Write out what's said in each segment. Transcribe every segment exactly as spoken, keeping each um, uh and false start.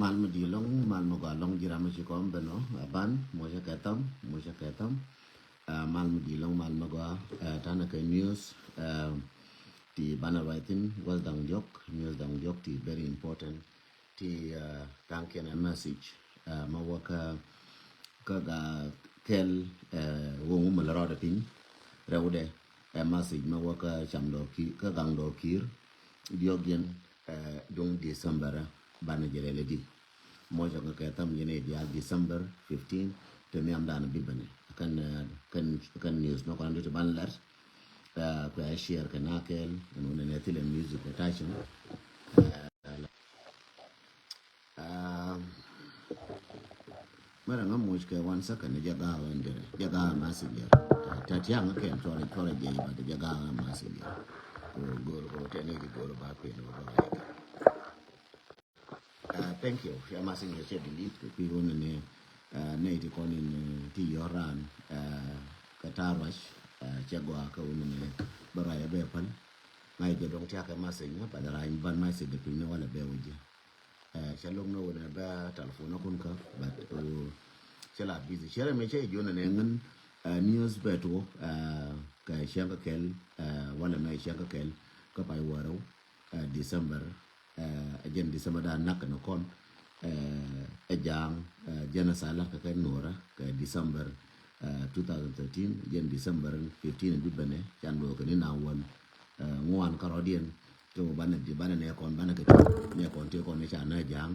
Mal mi di lɔŋ, mal mi gɔaa lɔŋ ji̱ ram mi ci kɔm ben ɔ, a ban, mucä kɛ tham, mucä kɛ tham. Ɛ, mal mi di lɔŋ, mal mi gɔaa, ɛ, tanɛ kɛ news, ɛ, ti banɛ ruac thin, wal daŋ diɔk, news daŋ diɔk ti very important. Ti, ɛ, thaŋ kiɛn ɛ message, ɛ, ma wä kä, kä ga kɛl, ɛ, woŋ wä mi lɛ rɔɔdɛ piny, rɛwdɛ, ɛ, message ma wä kä cam dɔɔr ki̱i̱r, kä gaŋ dɔɔr ki̱i̱r, diɔk yɛn, ɛ, duŋ December, banɛ jɛ rɛl di. Mɔcɔ ŋa kɛ tham yɛn i̱ diaal December fifteen, ti nhiam dan bi bɛnɛ. Kan, ɛ, kan, kan news nɔ kɔn di ti ban lɛr. Ɛ, kuɛ share kɛ na kɛl, ɛn wunɛ nɛ thilɛ music kɛ tachin. Ɛ, ɛ, mɛrɛ ŋa muc kɛ one second, jɛ ga̱a̱ wɛn dirɛ, jɛ ga̱a̱ message. Ta, ta tiaŋ kɛn tɔrɛ, tɔrɛ jɛ ba jɛ ga̱a̱ message. Ko goro, ko tɛni di goro ba kwen, ko ba. Uh, thank you. Cɛ message cɛ delete kɛ kui̱ wun ni, uh, nɛy ti kɔn in, uh, ti yɔr ran, uh, kɛ ta̱a̱ ruac, uh, cɛ gɔaa kɛ wun ni bä ruac a bɛ päl. Ŋa̱c jɛ dɔŋ tiakä message ni, but ran ban message de piny ni walɛ bɛ wä jɛ. Uh, cɛ lo̱k ni wun ni bɛ telephone kun kä, but, uh, cɛ la busy. Cɛ rɛ mi cɛ jun ni ŋän, uh, news bɛ tuɔ, uh, kɛ cɛŋ kä kɛl, uh, walɛ mɛ cɛŋ kä kɛl, kä pay wärä, uh, December, ɛ jɛn December da nak kɛ ni kɔn, ɛ, ɛ ja̱a̱ŋ, ɛ, jɛn a sa lat kɛ kɛ nuɔrä kɛ December, ɛ, two thousand thirteen, jɛn December fifteen bi bɛnɛ, can bɛ kɛ ni na wän, ɛ, ŋuan kärɔ̱diɛn, ti wä banɛ di, banɛ nɛ kɔn, banɛ kɛ ti, nɛ kɔn ti kɔn ni ca na ja̱a̱ŋ,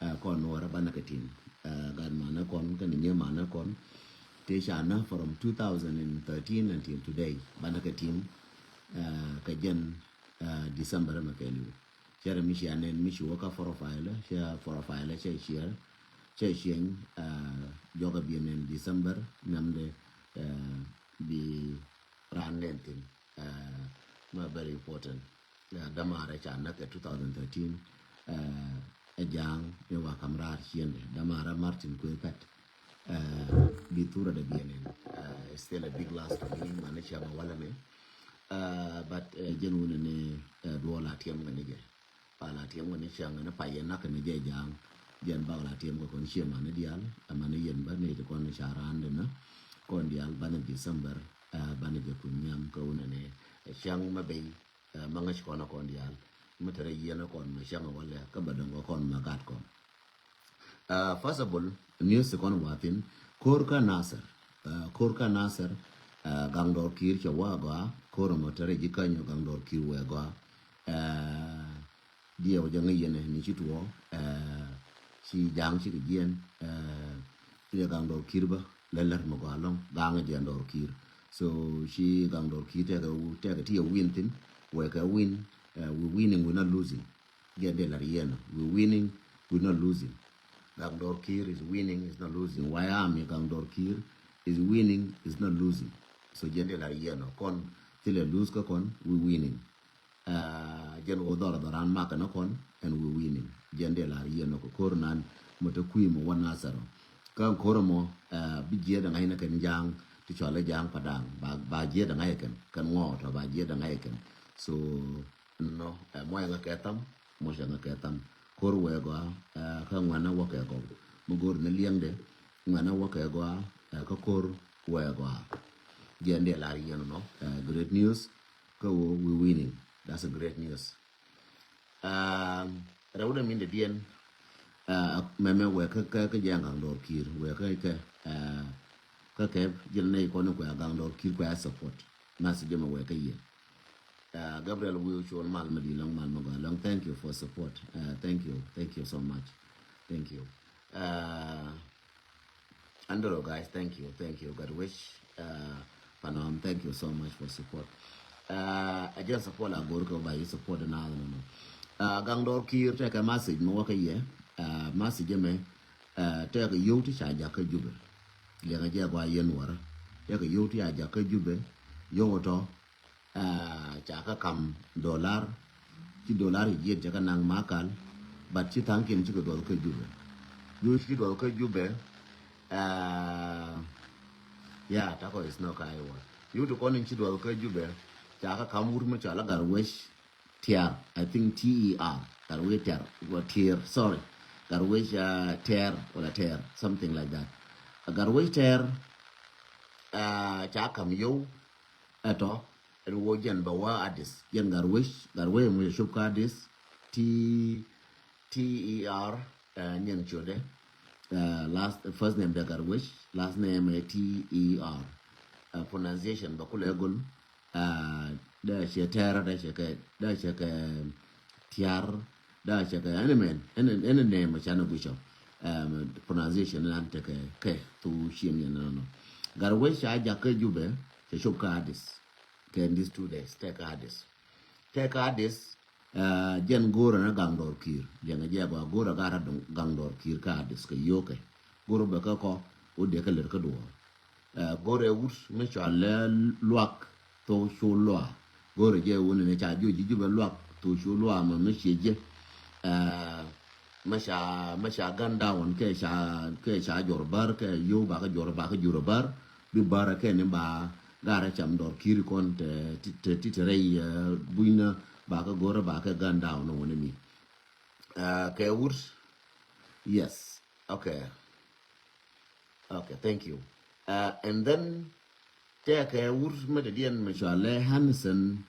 ɛ, kɔn nuɔrä banɛ kɛ tin, ɛ, gat manɛ kɔn, kɛ ni nyɛ manɛ kɔn, ti ca na from two thousand and thirteen until today, banɛ kɛ tin, ɛ, kɛ jɛn, ɛ, December mɛ kɛ liw. Cɛ rɛ mi cia nɛn mi ci wä kä profile, cɛ profile cɛ ciɛr, cɛ ciɛny, ɛ, jɔkɛ bi nɛn December, namdɛ, ɛ, bi ran nɛn thin, ɛ, ma very important. Ɛ, damarɛ ca näk kɛ two thousand thirteen, ɛ, ɛ ja̱a̱ŋ mi wa kam raar ciendɛ. Damarɛ Martin Kuei Pɛt. Ɛ, bi thurɛ dɛ bi nɛn. Ɛ, still a big loss to me, mani cɛ ma walɛ ni. Ɛ, but, ɛ, jɛn wunɛ ni, ɛ, duɔl a tiɛm ŋɛ ni jɛ. Pal a tiɛm wä ni cäŋ ni pay yɛn nak ni jɛ ja̱a̱ŋ. Jɛn bak la tiɛm kɛ kɔn cie mani diaal, ɛ mani yɛn bä ni ti kɔn ca raan di ni. Kɔn diaal banɛ December, ɛ, banɛ jɛ kuny nhiam kä wunɛ ni, ɛ, cäŋ mɛ bey, ɛ, mɛ ŋäc kɔn ɛ kɔn diaal. Mi te rɛ yiɛn ɛ kɔn mɛ cäŋ ɛ wä lɛ, kä bɛ dɔ̱ŋ kɛ kɔn mɛ gat kɔn. Ɛ, first of all, news ti kɔn wathin, ko̱r kä Nasir. Ɛ, ko̱r kä Nasir, ɛ, gaŋ dɔɔr ki̱i̱r cɛ wä gɔaa, ko̱r ɛmɔ te rɛ ji̱ käny ɔ gaŋ dɔɔr ki̱i̱r wɛ gɔaa. Ɛ, diɛw jɛ ŋäc yɛn ni ci tuɔɔ, ɛ, ci ja̱a̱ŋ cikɛ jiɛn, ɛ, ci jɛ gaŋ dɔɔr ki̱i̱r bä, lɛ lɛr mi gɔaa lɔ̱ŋ, gaŋ jiɛn dɔɔr ki̱i̱r. So, ci gaŋ dɔɔr ki̱i̱r tɛkɛ, tɛkɛ ti yɛ win thin, wɛ kɛ win, ɛ, we winning, we not losing. Jɛ dee lar yɛn, we winning, we not losing. Gaŋ dɔɔr ki̱i̱r is winning, is not losing. Why am gaŋ dɔɔr ki̱i̱r is winning, is not losing. So jɛ dee lar yɛn, kɔn thilɛ lose kä kɔn, we winning. Ɛ, jɛn wä dhɔr dhɔran makɛ ni kɔn, ɛn wi̱i̱ wi̱i̱ ni. Jɛn dee lar yɛn ni kɛ ko̱r nan mɔ te kui̱ mɔ wä Nasir ɔ. Kä ko̱r mɔ, ɛ, bi jiɛt ɛ ŋa̱c ni kɛn ja̱a̱ŋ ti cɔal ɛ ja̱a̱ŋ pa da̱a̱ŋ. Ba, ba jiɛt ɛ ŋa̱c kɛn, kɛn ŋɔɔt ɔ ba jiɛt ɛ ŋa̱c kɛn. So, nɔ, ɛ, mɔ ɛ ŋa kɛ tham, mɔ cɛ ŋa kɛ tham. Ko̱r wee gɔaa, ɛ, kä ŋuɛnɛ wä kɛ gɔw. Mi go̱r ni liɛŋdɛ, ŋuɛnɛ wä kɛ gɔaa, ɛ, kä ko̱r wee gɔaa. Jɛn dee lar yɛn nɔ, ɛ, great news. Kä wä we winning. That's a great news. Um, rɛwdɛ min de diɛn, uh, mɛmɛ wɛ kä, kä, kä jɛ gaŋ dɔɔr ki̱i̱r, wɛ kä, kä, uh, kä kɛ jil nɛy kɔn kuɛ gaŋ dɔɔr ki̱i̱r kuɛ support. Message mɛ wɛ kä yɛ. Uh, Gabriel Wiu Cuɔl mal mi di lɔŋ mal mi gɔaa lɔŋ. Thank you for support. Uh, thank you. Thank you so much. Thank you. Uh, Andro, guys, thank you, thank you. God wish, uh, Panam, thank you so much for support. Uh, I just support a good go by you support another no. Uh, gaŋ dɔɔr ki̱i̱r tɛkɛ message mi wä kä yɛ. Uh, message mɛ, uh, tɛkɛ yio̱w ti ca jak kä Jubɛ. Liɛŋɛ jɛ gɔaa yɛn wärä. Tɛkɛ yio̱w ti ca jak kä Jubɛ. Yio̱w tɔ, aa, ca kä kam dollar. Ci dollar i̱ jiɛt ca kä naŋ makal. But ci tha̱a̱ŋkiɛn cikɛ duɔth kä Jubɛ. Yio̱w ci duɔth kä Jubɛ. Aa, ya, takɔ is no ka iwä. Yio̱w ti kɔn in ci duɔth kä Jubɛ. Ca kä kam wut mi cɔal a Gatwec Tiar. I think T E R. Gatwec Tiar. Wa Tiar, sorry. Garwec, uh, Tɛɛr wala Tɛɛr, something like that. Uh, Garwec Tɛɛr, uh, ca kam yio̱w, ɛtɔ, ɛn ɣöö jɛn bɛ wä Addis. Jɛn Garwec, Garwec mi cop kä Addis. T, T E R, uh, niɛn ciötdɛ. Uh, last, first name dɛ Garwec, last name ɛ T E R. Uh, pronunciation bɛ kulɛ gol. Uh, dee cɛ Tɛɛr, dee cɛ kɛ, dee cɛ kɛ Tiar, dee cɛ kɛ any man, any, any name can guic ɔ. Um, pronunciation nan tekɛ kɛ thuu ciem yɛn nɔnɔ. Garwec ca jak kä Jubɛ, cɛ cop kä Addis. Kɛ in these two days, tɛk kä Addis. Tɛk kä Addis, uh, jɛn go̱o̱rä ni Gaŋ Dɔɔr Ki̱i̱r. Jɛn jɛ gɔaa go̱o̱rä gat a Gaŋ Dɔɔr Ki̱i̱r kä Addis kɛ yio̱kɛ. Go̱o̱rä bɛ kä kɔ, wä dee kä lɛr kä duɔ̱ɔ̱r. Uh, go̱o̱rɛ wut mi cɔal lɛ Luak Thok Cu Lua. Go̱o̱rɛ jɛ wuni ni ca jiök ji̱ Jubɛ Luak Thok Cu Lua mɛ mi cie jiɛ. Uh, mi ca, mi ca gun down kɛ ca, kɛ ca jɔr bär kɛ yio̱w ba kä jɔr ba kä jur bär. Bi bär kɛ ni ba garɛ cam Dɔɔr Ki̱i̱r kɔn te, te, te, te rɛy, uh, bunyni ba kä go̱o̱rɛ ba kɛ gun down wuni mi. Uh, kɛ wut. Yes. Okay. Okay, thank you. Uh, and then tɛkɛ wut mi dɔ̱diɛn mi cɔalɛ Hanson,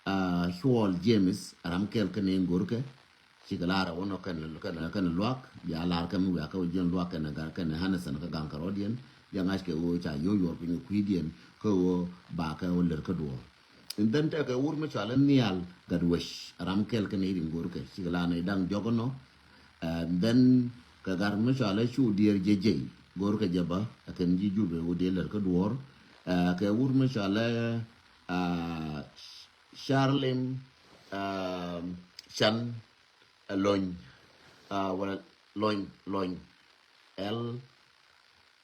uh, Cuɔl James, ram kɛl kä ni go̱rkɛ. Cikɛ lar ɛ wä nɔ kɛn, kɛn, kɛn Luak, bia lar kɛ mi wiak kä wä jiɛn Luak kɛn, kɛn Hanson kä Gaŋ Kärɔɔdiɛn. Bia ŋa̱c kɛ ɣöö ca yio̱w yuɔr piny kui̱diɛn kä ɣöö ba kɛ wä lɛr kä duɔ̱ɔ̱r. And then tɛkɛ wut mi cɔalɛ Nhial Gatwec, ram kɛl kä ni go̱rkɛ. Cikɛ lar ni da̱ŋ jɔk nɔ. And then kɛ gat mi cɔalɛ Cu Diɛɛr Jɛ Jɛy, go̱rkɛ jɛ bä, ɛ kɛn ji̱ Jubɛ wä dee lɛr kä duɔ̱ɔ̱r. Uh, kɛ wut mi cɔalɛ, uh, Charlem, uh, Can, uh, Lony, uh, wala Lony, Lony, L,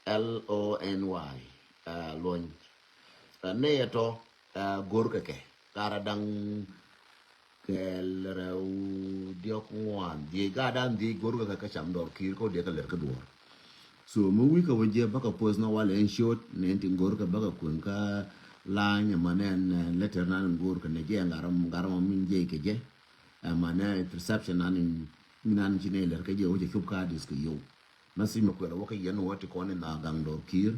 L O N Y, uh, Lony. Uh, nɛ yɛ tɔ, uh, go̱rkɛ kɛ. Gat a da̱ŋ kɛl rɛw diɔk ŋuan. Dhiec gat a da̱ŋ dhiec go̱rkɛ kɛ kä cam Dɔɔr Ki̱i̱r kä wä dee kɛ lɛr kä duɔ̱ɔ̱r. So mi wi̱i̱ kɛ wä jiɛ bä kɛ post nɔ walɛ in short ni in tin go̱rkɛ bä kɛ kueŋ kä lany ɛmɛ nɛn, uh, letter nan in go̱rkɛ ni jɛ gat a, gat a mɔ min jɛ kɛ jɛ. Ɛmɛ nɛ interception nan in, min nan ci ni lɛr kä jɛ wä jɛ cop kä Addis kɛ yio̱w. Message mi kuɛl wä kä yɛn wä ti kɔn in a Gaŋ Dɔɔr Ki̱i̱r.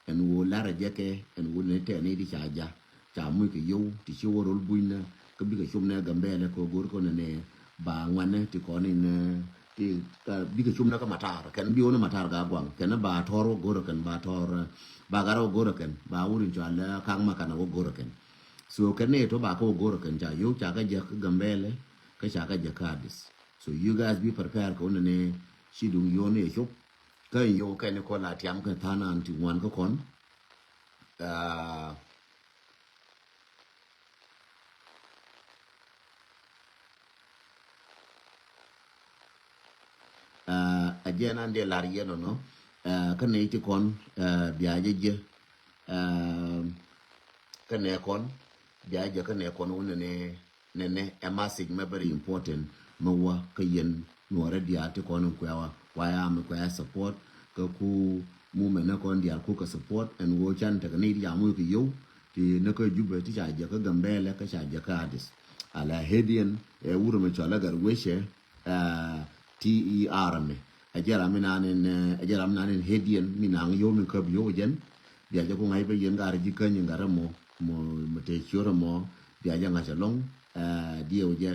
Ɛn wä lar a jɛ kɛ, ɛn wä ni tɛn ni di ca ja. Ca muc kɛ yio̱w, ti ci wä rol bunyni, kä bikɛ cop ni Gambɛlɛ kɛ go̱r kɔn ni ba ŋuɛnɛ ti kɔn in, eh, ti, eh, bikɛ cop ni kä matar. Kɛn bi wä ni matar ga guaŋ. Kɛn ba tɔr wä go̱r kɛn ba tɔr, eh, ba gar wä go̱r kɛn. Ba wä rin cɔal, eh, kaŋ ma kan wä go̱r kɛn. So kɛn ni to ba kä wä go̱r kɛn ca yio̱w ca kä jɛ kä Gambɛlɛ, kä ca kä jɛ kä Addis. So you guys be prepared kɛ wunɛ ni ci duŋ yio̱w ni cop. Kä yio̱w kɛn ni kɔn la tiam kɛ tha̱a̱ŋ an ti ŋuan kä kɔn. Ah, ah, a jɛ nan dee lar yɛn nɔ. Ah, kä nɛ ti kɔn, ah, bia jɛ jɛ. Ah, kä nɛ kɔn bia jɛ kä nɛ kɔn wunɛ ni Nɛnɛ ɛ message mɛ very important mɛ wä kä yɛn nuɔrɛ diaal ti kɔn in kuɛ wa, wa ya mi kuɛ support kä ku movement ni kɔn diaal ku kɛ support ɛn wä can tekɛ ni ti ca muc kɛ yio̱w ti ni kä Jubɛ ti ca jɛ kä Gambɛlɛ kä ca jɛ kä Addis. Ala hediɛn ɛ wurɛ mɛ cɔalɛ Gatwec ɛ, T E R mɛ. Ɛ jɛ ram mi nan in, ɛ jɛ ram mi nan in hediɛn mi naŋ yio̱w mi käp yio̱w jɛn. Bia jɛ ku ŋa̱c bä yɛn gat ji̱ käny in gat rɛ mɔ, mɔ, mɔ te ciöt rɛ mɔ. Bia jɛ ŋa̱c ɛlɔ̱ŋ, eh, diɛw jɛ,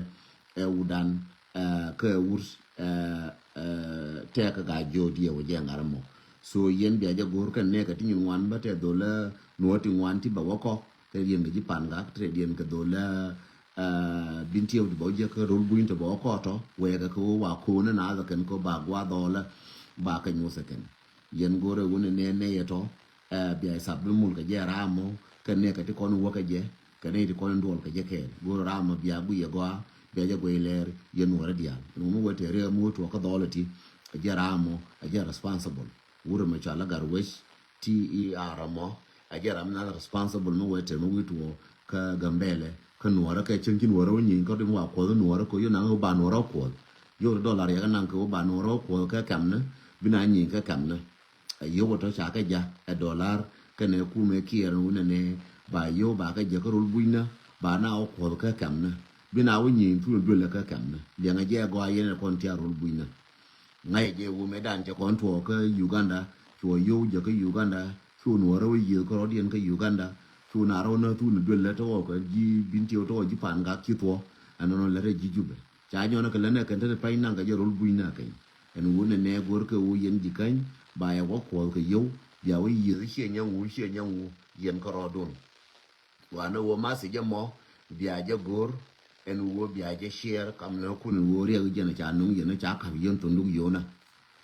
eh, wudan, eh, kä wur, eh, eh, tɛk kä gaa jiö diɛw jɛ ŋa̱t ɛmɔ. So yɛn bia jɛ go̱r kɛn nɛɛkɛ ti nyin ŋuan bä tɛ dhol, eh, nuɔ̱ɔ̱t ti ŋuan ti bɛ wä kɔ. Tɛ diɛn kɛ ji̱ pan gak, tɛ diɛn kɛ dhol, eh, eh, bin tiɛw ti bɛ wä jɛ kä rol buny ti bɛ wä kɔ tɔ. Wɛɛkɛ kɛ wä wa ko̱n na kɛ kɛn kɛ ba guath dhɔlä ba kɛ nyuuth ɛ kɛn. Yɛn go̱rɛ wun ɛ nɛɛ nɛy ɛ tɔ, eh, bia isap bi mul kɛ jɛ ram mɔ, kɛ nɛy kɛ ti kɔn wä kɛ jɛ, kɛ nɛy ti kɔn duɔl kɛ jɛ kɛɛl. Go̱rɛ ram mɔ bia gui yɛ gɔaa, bia jɛ guɛy lɛɛr, yɛn wä rɛ diaal. Ɛn wun mi wä tɛ rɛ mɔ tuɔ kä dhɔl ɛ ti, ɛ jɛ ram mɔ, ɛ jɛ responsible. Wurɛ mɛ cɔal ɛ Gatwec, T E R mɔ, ɛ jɛ ram nan responsible mi wee tɛm mi wi̱i̱ tuɔɔk kä Gambɛlɛ kä nuɔrä kɛ cieŋ ci nuɔrä wä nyieny kä rim wa kuɔth nuɔrä kɛ yio̱w naŋ wä ba nuɔrä wä kuɔth. Yio̱w ti dollar yɛ kɛ naŋ kɛ wä ba nuɔrä wä kuɔth kä kɛmni bi na nyieny kä kɛmni. Ɛ yio̱w wä tɔ ca kɛ ja̱ ɛ dollar kɛnɛ kumɛ kiɛɛr ni wunɛ ni ba yio̱w ba kɛ ja̱ kä rol bunyni ba na wä kuɔth kä kɛmni. Bi na wä nyieny thun duël kä kɛmni. Liɛŋɛ jɛ gɔaa yɛn ɛ kɔn tiaar rol bunyni. Ŋa̱cɛ jɛ wumɛ dan cɛ kɔn tuɔɔk kä Uganda, cuɔ yio̱w jɛ kä Uganda, cu nuɔɔrä wä yiëëth kärɔɔdiɛn kä Uganda, cu naarä wä näth wun duël lät tɔɔk kä ji̱ bin tiɛw tɔɔk ji̱ pan gak ci thuɔ̱k. Ɛn nɔnɔ lät rɛ ji̱ Jubɛ ca nyɔnä kɛ lät nɛ kɛn te ni pany naŋ kɛ jɛ rol buny na kɛny. Ɛn wun nɛ nɛ go̱r kɛ wä yɛn ji̱ käny ba yɛ wä kuɔth kɛ yio̱w bia wä yiëëth ciɛ nyɛŋ wu ciɛ nyɛŋ wu yɛn kärɔɔdun. Wanɛ wä message mɔ bia jɛ go̱r ɛn wä bia jɛ share kam nɛ kun wä riɛk jɛn ca nuŋ yɛn ca kap yɛn thunduk yonä.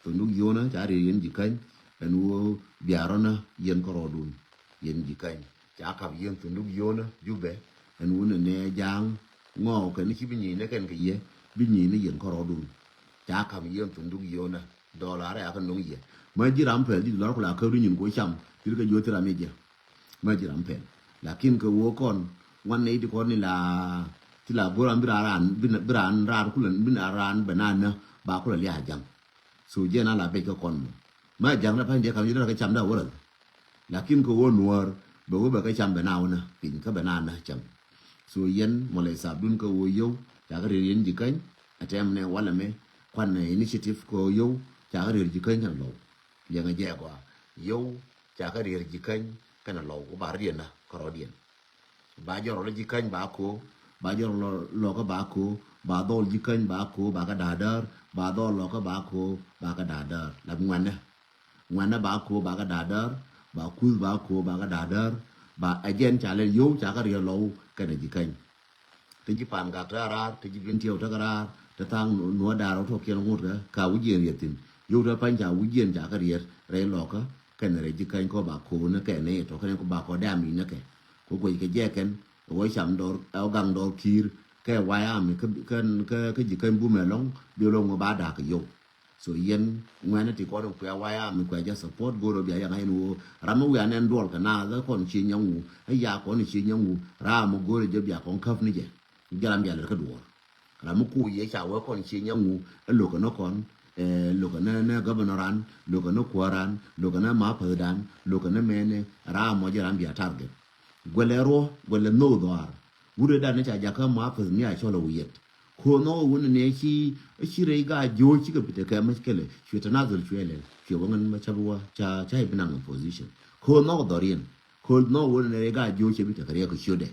Thunduk yonä ca riɛk yɛn ji̱ käny ɛn wä bia rɔnä yɛn kärɔɔdun yɛn ji̱ käny ca kap yɛn thunduk yonä Jubɛ ɛn wä nɛ nɛ ja̱a̱ŋ ŋɔɔk kɛn ci bi nyi̱i̱n nɛ kɛn kɛ yɛ bi nyi̱i̱n nɛ yɛn kärɔɔdun. Ca kap yɛn thunduk yonä dollar ya kɛ nuŋ yɛ. Ma ji̱ ram pɛl ji̱ dollar kula käp di nyin ko cam ti kɛ ji̱ wä ti ram yɛ jɛ. Ma ji̱ ram pɛl. Lakin kɛ wä kɔn wan nɛ iti kɔn ni la ti la go̱r an bi raan bi raan raan kula bi raan bɛ na nä ba kula lia jaŋ. So jɛ na la bɛc kä kɔn mɔ. Ma ja̱ŋ na pa̱ny jɛ kam ji̱ dɔr kɛ cam da wä rɛl. Lakin kɛ wä nuɔr bɛ wä bɛ kɛ cam bɛ na wä na piny kä bɛ na na cam. So yɛn mɔlɛ sap dun kɛ wä yio̱w ca kɛ rier yɛn ji̱ käny. A tɛm nɛ walɛ mɛ kuan nɛ initiative kɛ wä yio̱w ca kɛ rier ji̱ käny kɛn lɔw. Liɛŋɛ jɛ gɔaa yio̱w ca kɛ rier ji̱ käny kɛn lɔw wä ba rier na kɛ rɔɔdiɛn. Ba jɔr lɔ ji̱ käny ba ko ba jɔr lɔ lɔkä ba ko ba dhɔl ji̱ käny ba ko ba kä da̱a̱däär ba dhɔl lɔkä ba ko ba kä da̱a̱däär la ŋuɛnɛ. Ŋuɛnɛ ba ko ba kä da̱a̱däär ba kuth ba ko ba kä da̱a̱däär ba ɛ jɛn ca lɛ yio̱w ca kä riɛ lɔw kɛnɛ ji̱ käny. Ti ji̱ pan gak te raar ti ji̱ bin tiɛw te kä raar ti thaŋ nuɔ daar wä tɔkiɛn ŋut kɛ ka wi̱c jiɛn riɛ thi̱n yio̱w te pany ca wi̱c jiɛn ca kä riɛ rɛy lɔkä kɛnɛ rɛy ji̱ käny kɔ ba ko ni kɛ ni tɔ kɛnɛ kɔ ba kɔ dam ni kɛ. Kɛ guec kɛ jɛ kɛn ɛ wä cam dɔr ɛ wä gaŋ dɔr ki̱i̱r kɛ wayami kä kä kä ji̱ käny bumɛ lɔŋ bi lɔŋ wä ba da̱k kɛ yio̱w. So yɛn ŋuɛn ti kɔn kuɛ wayami kuɛ jɛ support go̱o̱r bia yaŋ a yɛn wä ram mi wian ɛn duɔl kɛ na dhɛ kɔn cie nyɛŋ wu ɛ ya kɔn cie nyɛŋ wu ram mi go̱o̱r jɛ bia kɔn käp ni jɛ. Jɛ ram bia lɛr kä duɔr. Ram mi ku yɛ ca wee kɔn cie nyɛ ŋu ɛ lokä ni kɔn ɛ lokä ni ni governor ran lokä ni kuäär ran lokä ni ma president lokä ni mɛni ram mɔ jɛ ram bia target. Guɛlɛ ruɔ guɛlɛ nhok dhɔaar. Wut ɛ dan ni ca jakä ma president ni a cɔl ɛ wi̱i̱ yɛt. Ko̱o̱n nhɔk ɛ wun ni ci ci rɛy gaa jo̱o̱c cikɛ bi tekɛ mɛ kɛlɛ cuɛ tɛ nadhol cuɛ lɛl cuɛ wä ŋän mɛ ca bi wä ca ca i̱ bi naŋ position. Ko̱o̱n nhɔk dhɔriɛn. Ko̱o̱n nhɔk wun ni rɛy gaa jo̱o̱c cɛ bi tekɛ riɛk kɛ ciötdɛ.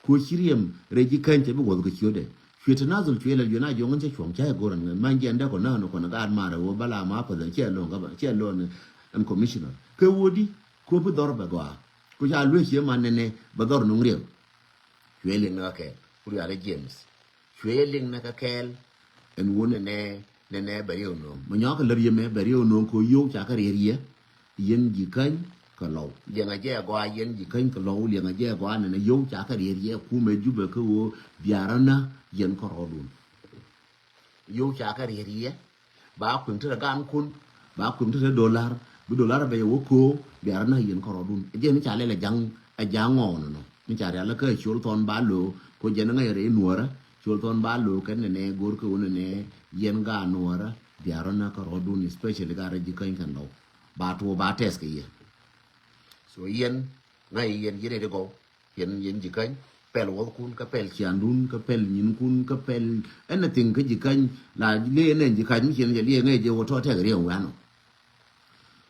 Ku ci riɛm rɛy ji̱ käny cɛ bi wuɔth kɛ ciötdɛ. Cuɛ tɛ nadhol cuɛ lɛl juɛ na jɔŋ in cɛ cuɔ̱ŋ ca i̱ go̱r ɛn ŋän man jiɛn dɛk kɔ näk ni kɔn gaat marɛ wä bala ma päth cɛ lo̱ŋ gaba cɛ lo̱ŋ ɛn commissioner. Kɛ wä di ku bi dhɔr bɛ gɔaa. Ku ca luee cie man nɛnɛ bɛ dhɔr nuŋ riɛw. Cuɛ liŋ ni kä kɛɛl ku rial ɛ James. Cuɛ liŋ ni kä kɛɛl ɛn wun nɛnɛ nɛnɛ bɛ riɛw no̱o̱ŋ. Mɛ nyɔk kɛ lär yɛ mɛ bɛ riɛw no̱o̱ŋ kɛ yio̱w ca kɛ riɛr yɛ. Yɛn ji̱ käny kɛ lɔw. Liɛŋɛ jɛ gɔaa yɛn ji̱ käny kɛ lɔw liɛŋɛ jɛ gɔaa nɛnɛ yio̱w ca kɛ riɛr yɛ kumɛ jupɛ kä ɣöö biarä na yɛn kärɔɔdun. Yio̱w ca kɛ riɛr yɛ. Ba kui̱m ti rɛ gan kun ba kui̱m ti rɛ dolar bi dolar bɛ yɛ wä köö biarä na yɛn kärɔɔdun. Ɛ jɛ mi ca lɛl ɛ ja̱ŋ ɛ ja̱ŋ ŋɔɔn nɔ mi ca rial kä ciöl thɔn ba lo̱o̱ ko jɛn ŋäc rɛ i̱ nuɔrä ciöl thɔn ba lo̱o̱ kɛn nɛnɛ go̱r kä wun nɛnɛ yɛn gaa nuɔrä biarä na kärɔɔdun especially gaa rɛ ji̱ käny kɛn lɔw. Ba tuɔ ba tɛth kɛ yɛ. So yɛn ŋa̱c yɛn yɛn ɛ ti gɔw. Yɛn yɛn ji̱ käny pɛl wuɔthkun kä pɛl ciandun kä pɛl nyinkun kä pɛl anything kä ji̱ käny la liee nɛn ji̱ ka̱ny mi ciɛn jɛ liee ŋäc jɛ wä tɔ tɛk riɛŋ wianɔ.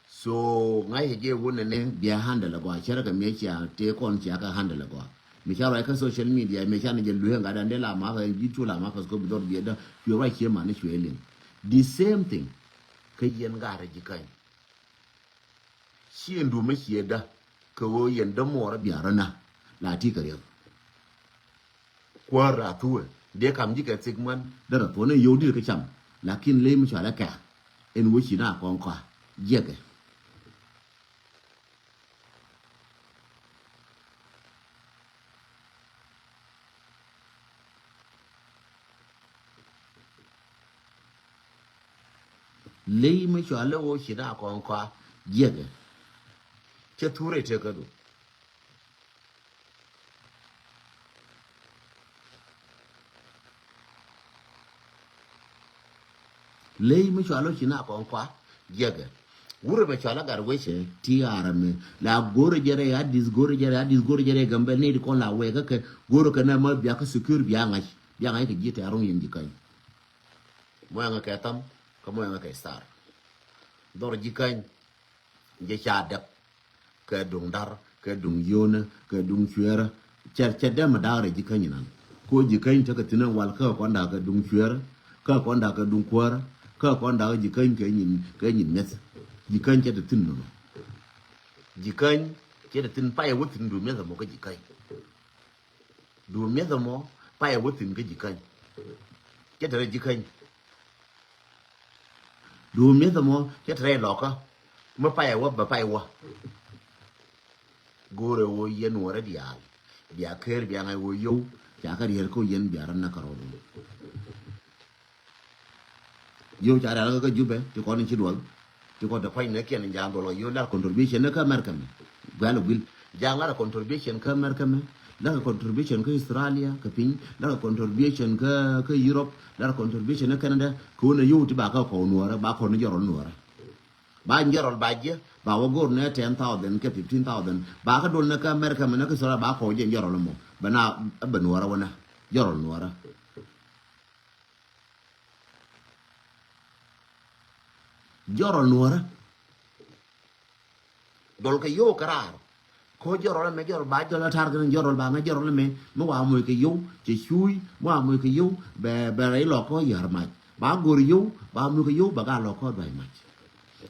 So ŋa̱c jɛ wä nɛnɛ bia handle agɔa cɛrɛ kɛ miɛ cia tëë kɔn cia kɛ handle agɔa. Mi ca ruac kä social media mi ca ni jɛ luee ŋa̱dan dee la math ji̱ cu la math kɔ bi dhɔr biɛ dä cuɛ ruac cie man ni cuɛ liŋ. The same thing kä yɛn gat rɛ ji̱ käny. Ci ɛn duɔ̱mä ciɛ dä kɛ ɣöö yɛn dämuɔɔrä biarä na la ti kɛ riɛk. Kuäär a thuɛ dee kam ji̱ kɛ thik muan derɛ thuɔ̱n ɛn yio̱w di̱t kä cam. Lakin ley mi cɔal ɛ kɛ̈k ɛn wä ci na kɔn kɔa jiɛkɛ. Ley mi cɔal ɛ wä ci na kɔn kɔa jiɛkɛ. Cɛ thurɛ tekädu. Ley mi cɔal ɔ ci na kɔn kua jiɛkɛ. Wurɛ bɛ cɔal ɔ gat wecɛ ti arɛ mi la go̱rɛ jɛrɛ ya dis go̱rɛ jɛrɛ ya dis go̱rɛ jɛrɛ gambɛ ni di kɔn la wɛ kä kɛ go̱rɛ kɛ nɛ ma bia kä secure bia ŋa̱c bia ŋa̱c kɛ ji̱ tɛ aroŋ yɛn ji̱ käny. Mɔ ɛŋɛ kɛ tham Kä mɔ ɛŋɛ kɛ star. Dhɔr ji̱ käny jɛ ca däk. Kɛ duŋ dar, kɛ duŋ yionä, kɛ duŋ cuɛɛrä. Cɛ, cɛ dee mɛ da̱a̱k rɛy ji̱ käny inan. Ko ji̱ käny tekɛ thi̱n ɛ wal kä kɔn da̱a̱k kɛ duŋ cuɛɛrä, kä kɔn da̱a̱k kɛ duŋ kuäärä, kä kɔn da̱a̱k ji̱ käny kɛ nyin, kɛ nyin mi̱eth. Ji̱ käny cɛ te thi̱n nɔnɔ. Ji̱ käny cɛ te thi̱n payɛ wä thi̱n duŋ mi̱eth ɛmɔ kä ji̱ käny. Duŋ mi̱eth ɛmɔ payɛ wä thi̱n kä ji̱ käny. Cɛ te rɛy ji̱ käny. Duŋ mi̱eth ɛmɔ cɛ te rɛy lɔkä. Mi payɛ wä bɛ pay wä. Go̱o̱rɛ ɣöö yɛn nuɔɔrä diaal bia ker bia ŋa̱c ɣöö yio̱w ca kä riɛr kä yɛn bia rɔ näk kärɔɔdun. Yio̱w ca rial kä Jubɛ ti kɔn in ci duɔl. Ti kɔn te kuany nɛ kiɛn in ja̱a̱ŋ duɔl kä yio̱w lar contribution ni kä America mɛ. Guɛl guil ja̱a̱ŋ lar contribution kä America mɛ. Lar contribution kä Australia kä piny. Lar contribution kä, kä Europe. Lar contribution ni Canada. Kä wun ɛ yio̱w ti ba kä kɔw nuɔɔrä ba kɔn ni jɔrɔl nuɔɔrä. Ba jɔrɔl ba jiɛ ba wä go̱r ni ten thousand kɛ fifteen thousand ba kä duɔl ni kä America mɛ ni kä Australia ba kɔw jiɛ jɔrɔl mɔ bɛ na bɛ nuɔɔrä wä na jɔrɔl nuɔɔrä. Jɔrɔl nuɔrä. Dɔl kɛ yio̱w kɛ raar. Ko jɔrɔl ɛmɛ jɔrɔl ba jɔl ɛ tar kɛ jɔrɔl ba ŋä jɔrɔl ɛmɛ mi wa moc kɛ yio̱w cɛ cuuc mi wa moc kɛ yio̱w bɛ, bɛ rɛy lɔk kɔ yar mac ba go̱r yio̱w ba moc kɛ yio̱w ba ga lɔk kɔ duac mac.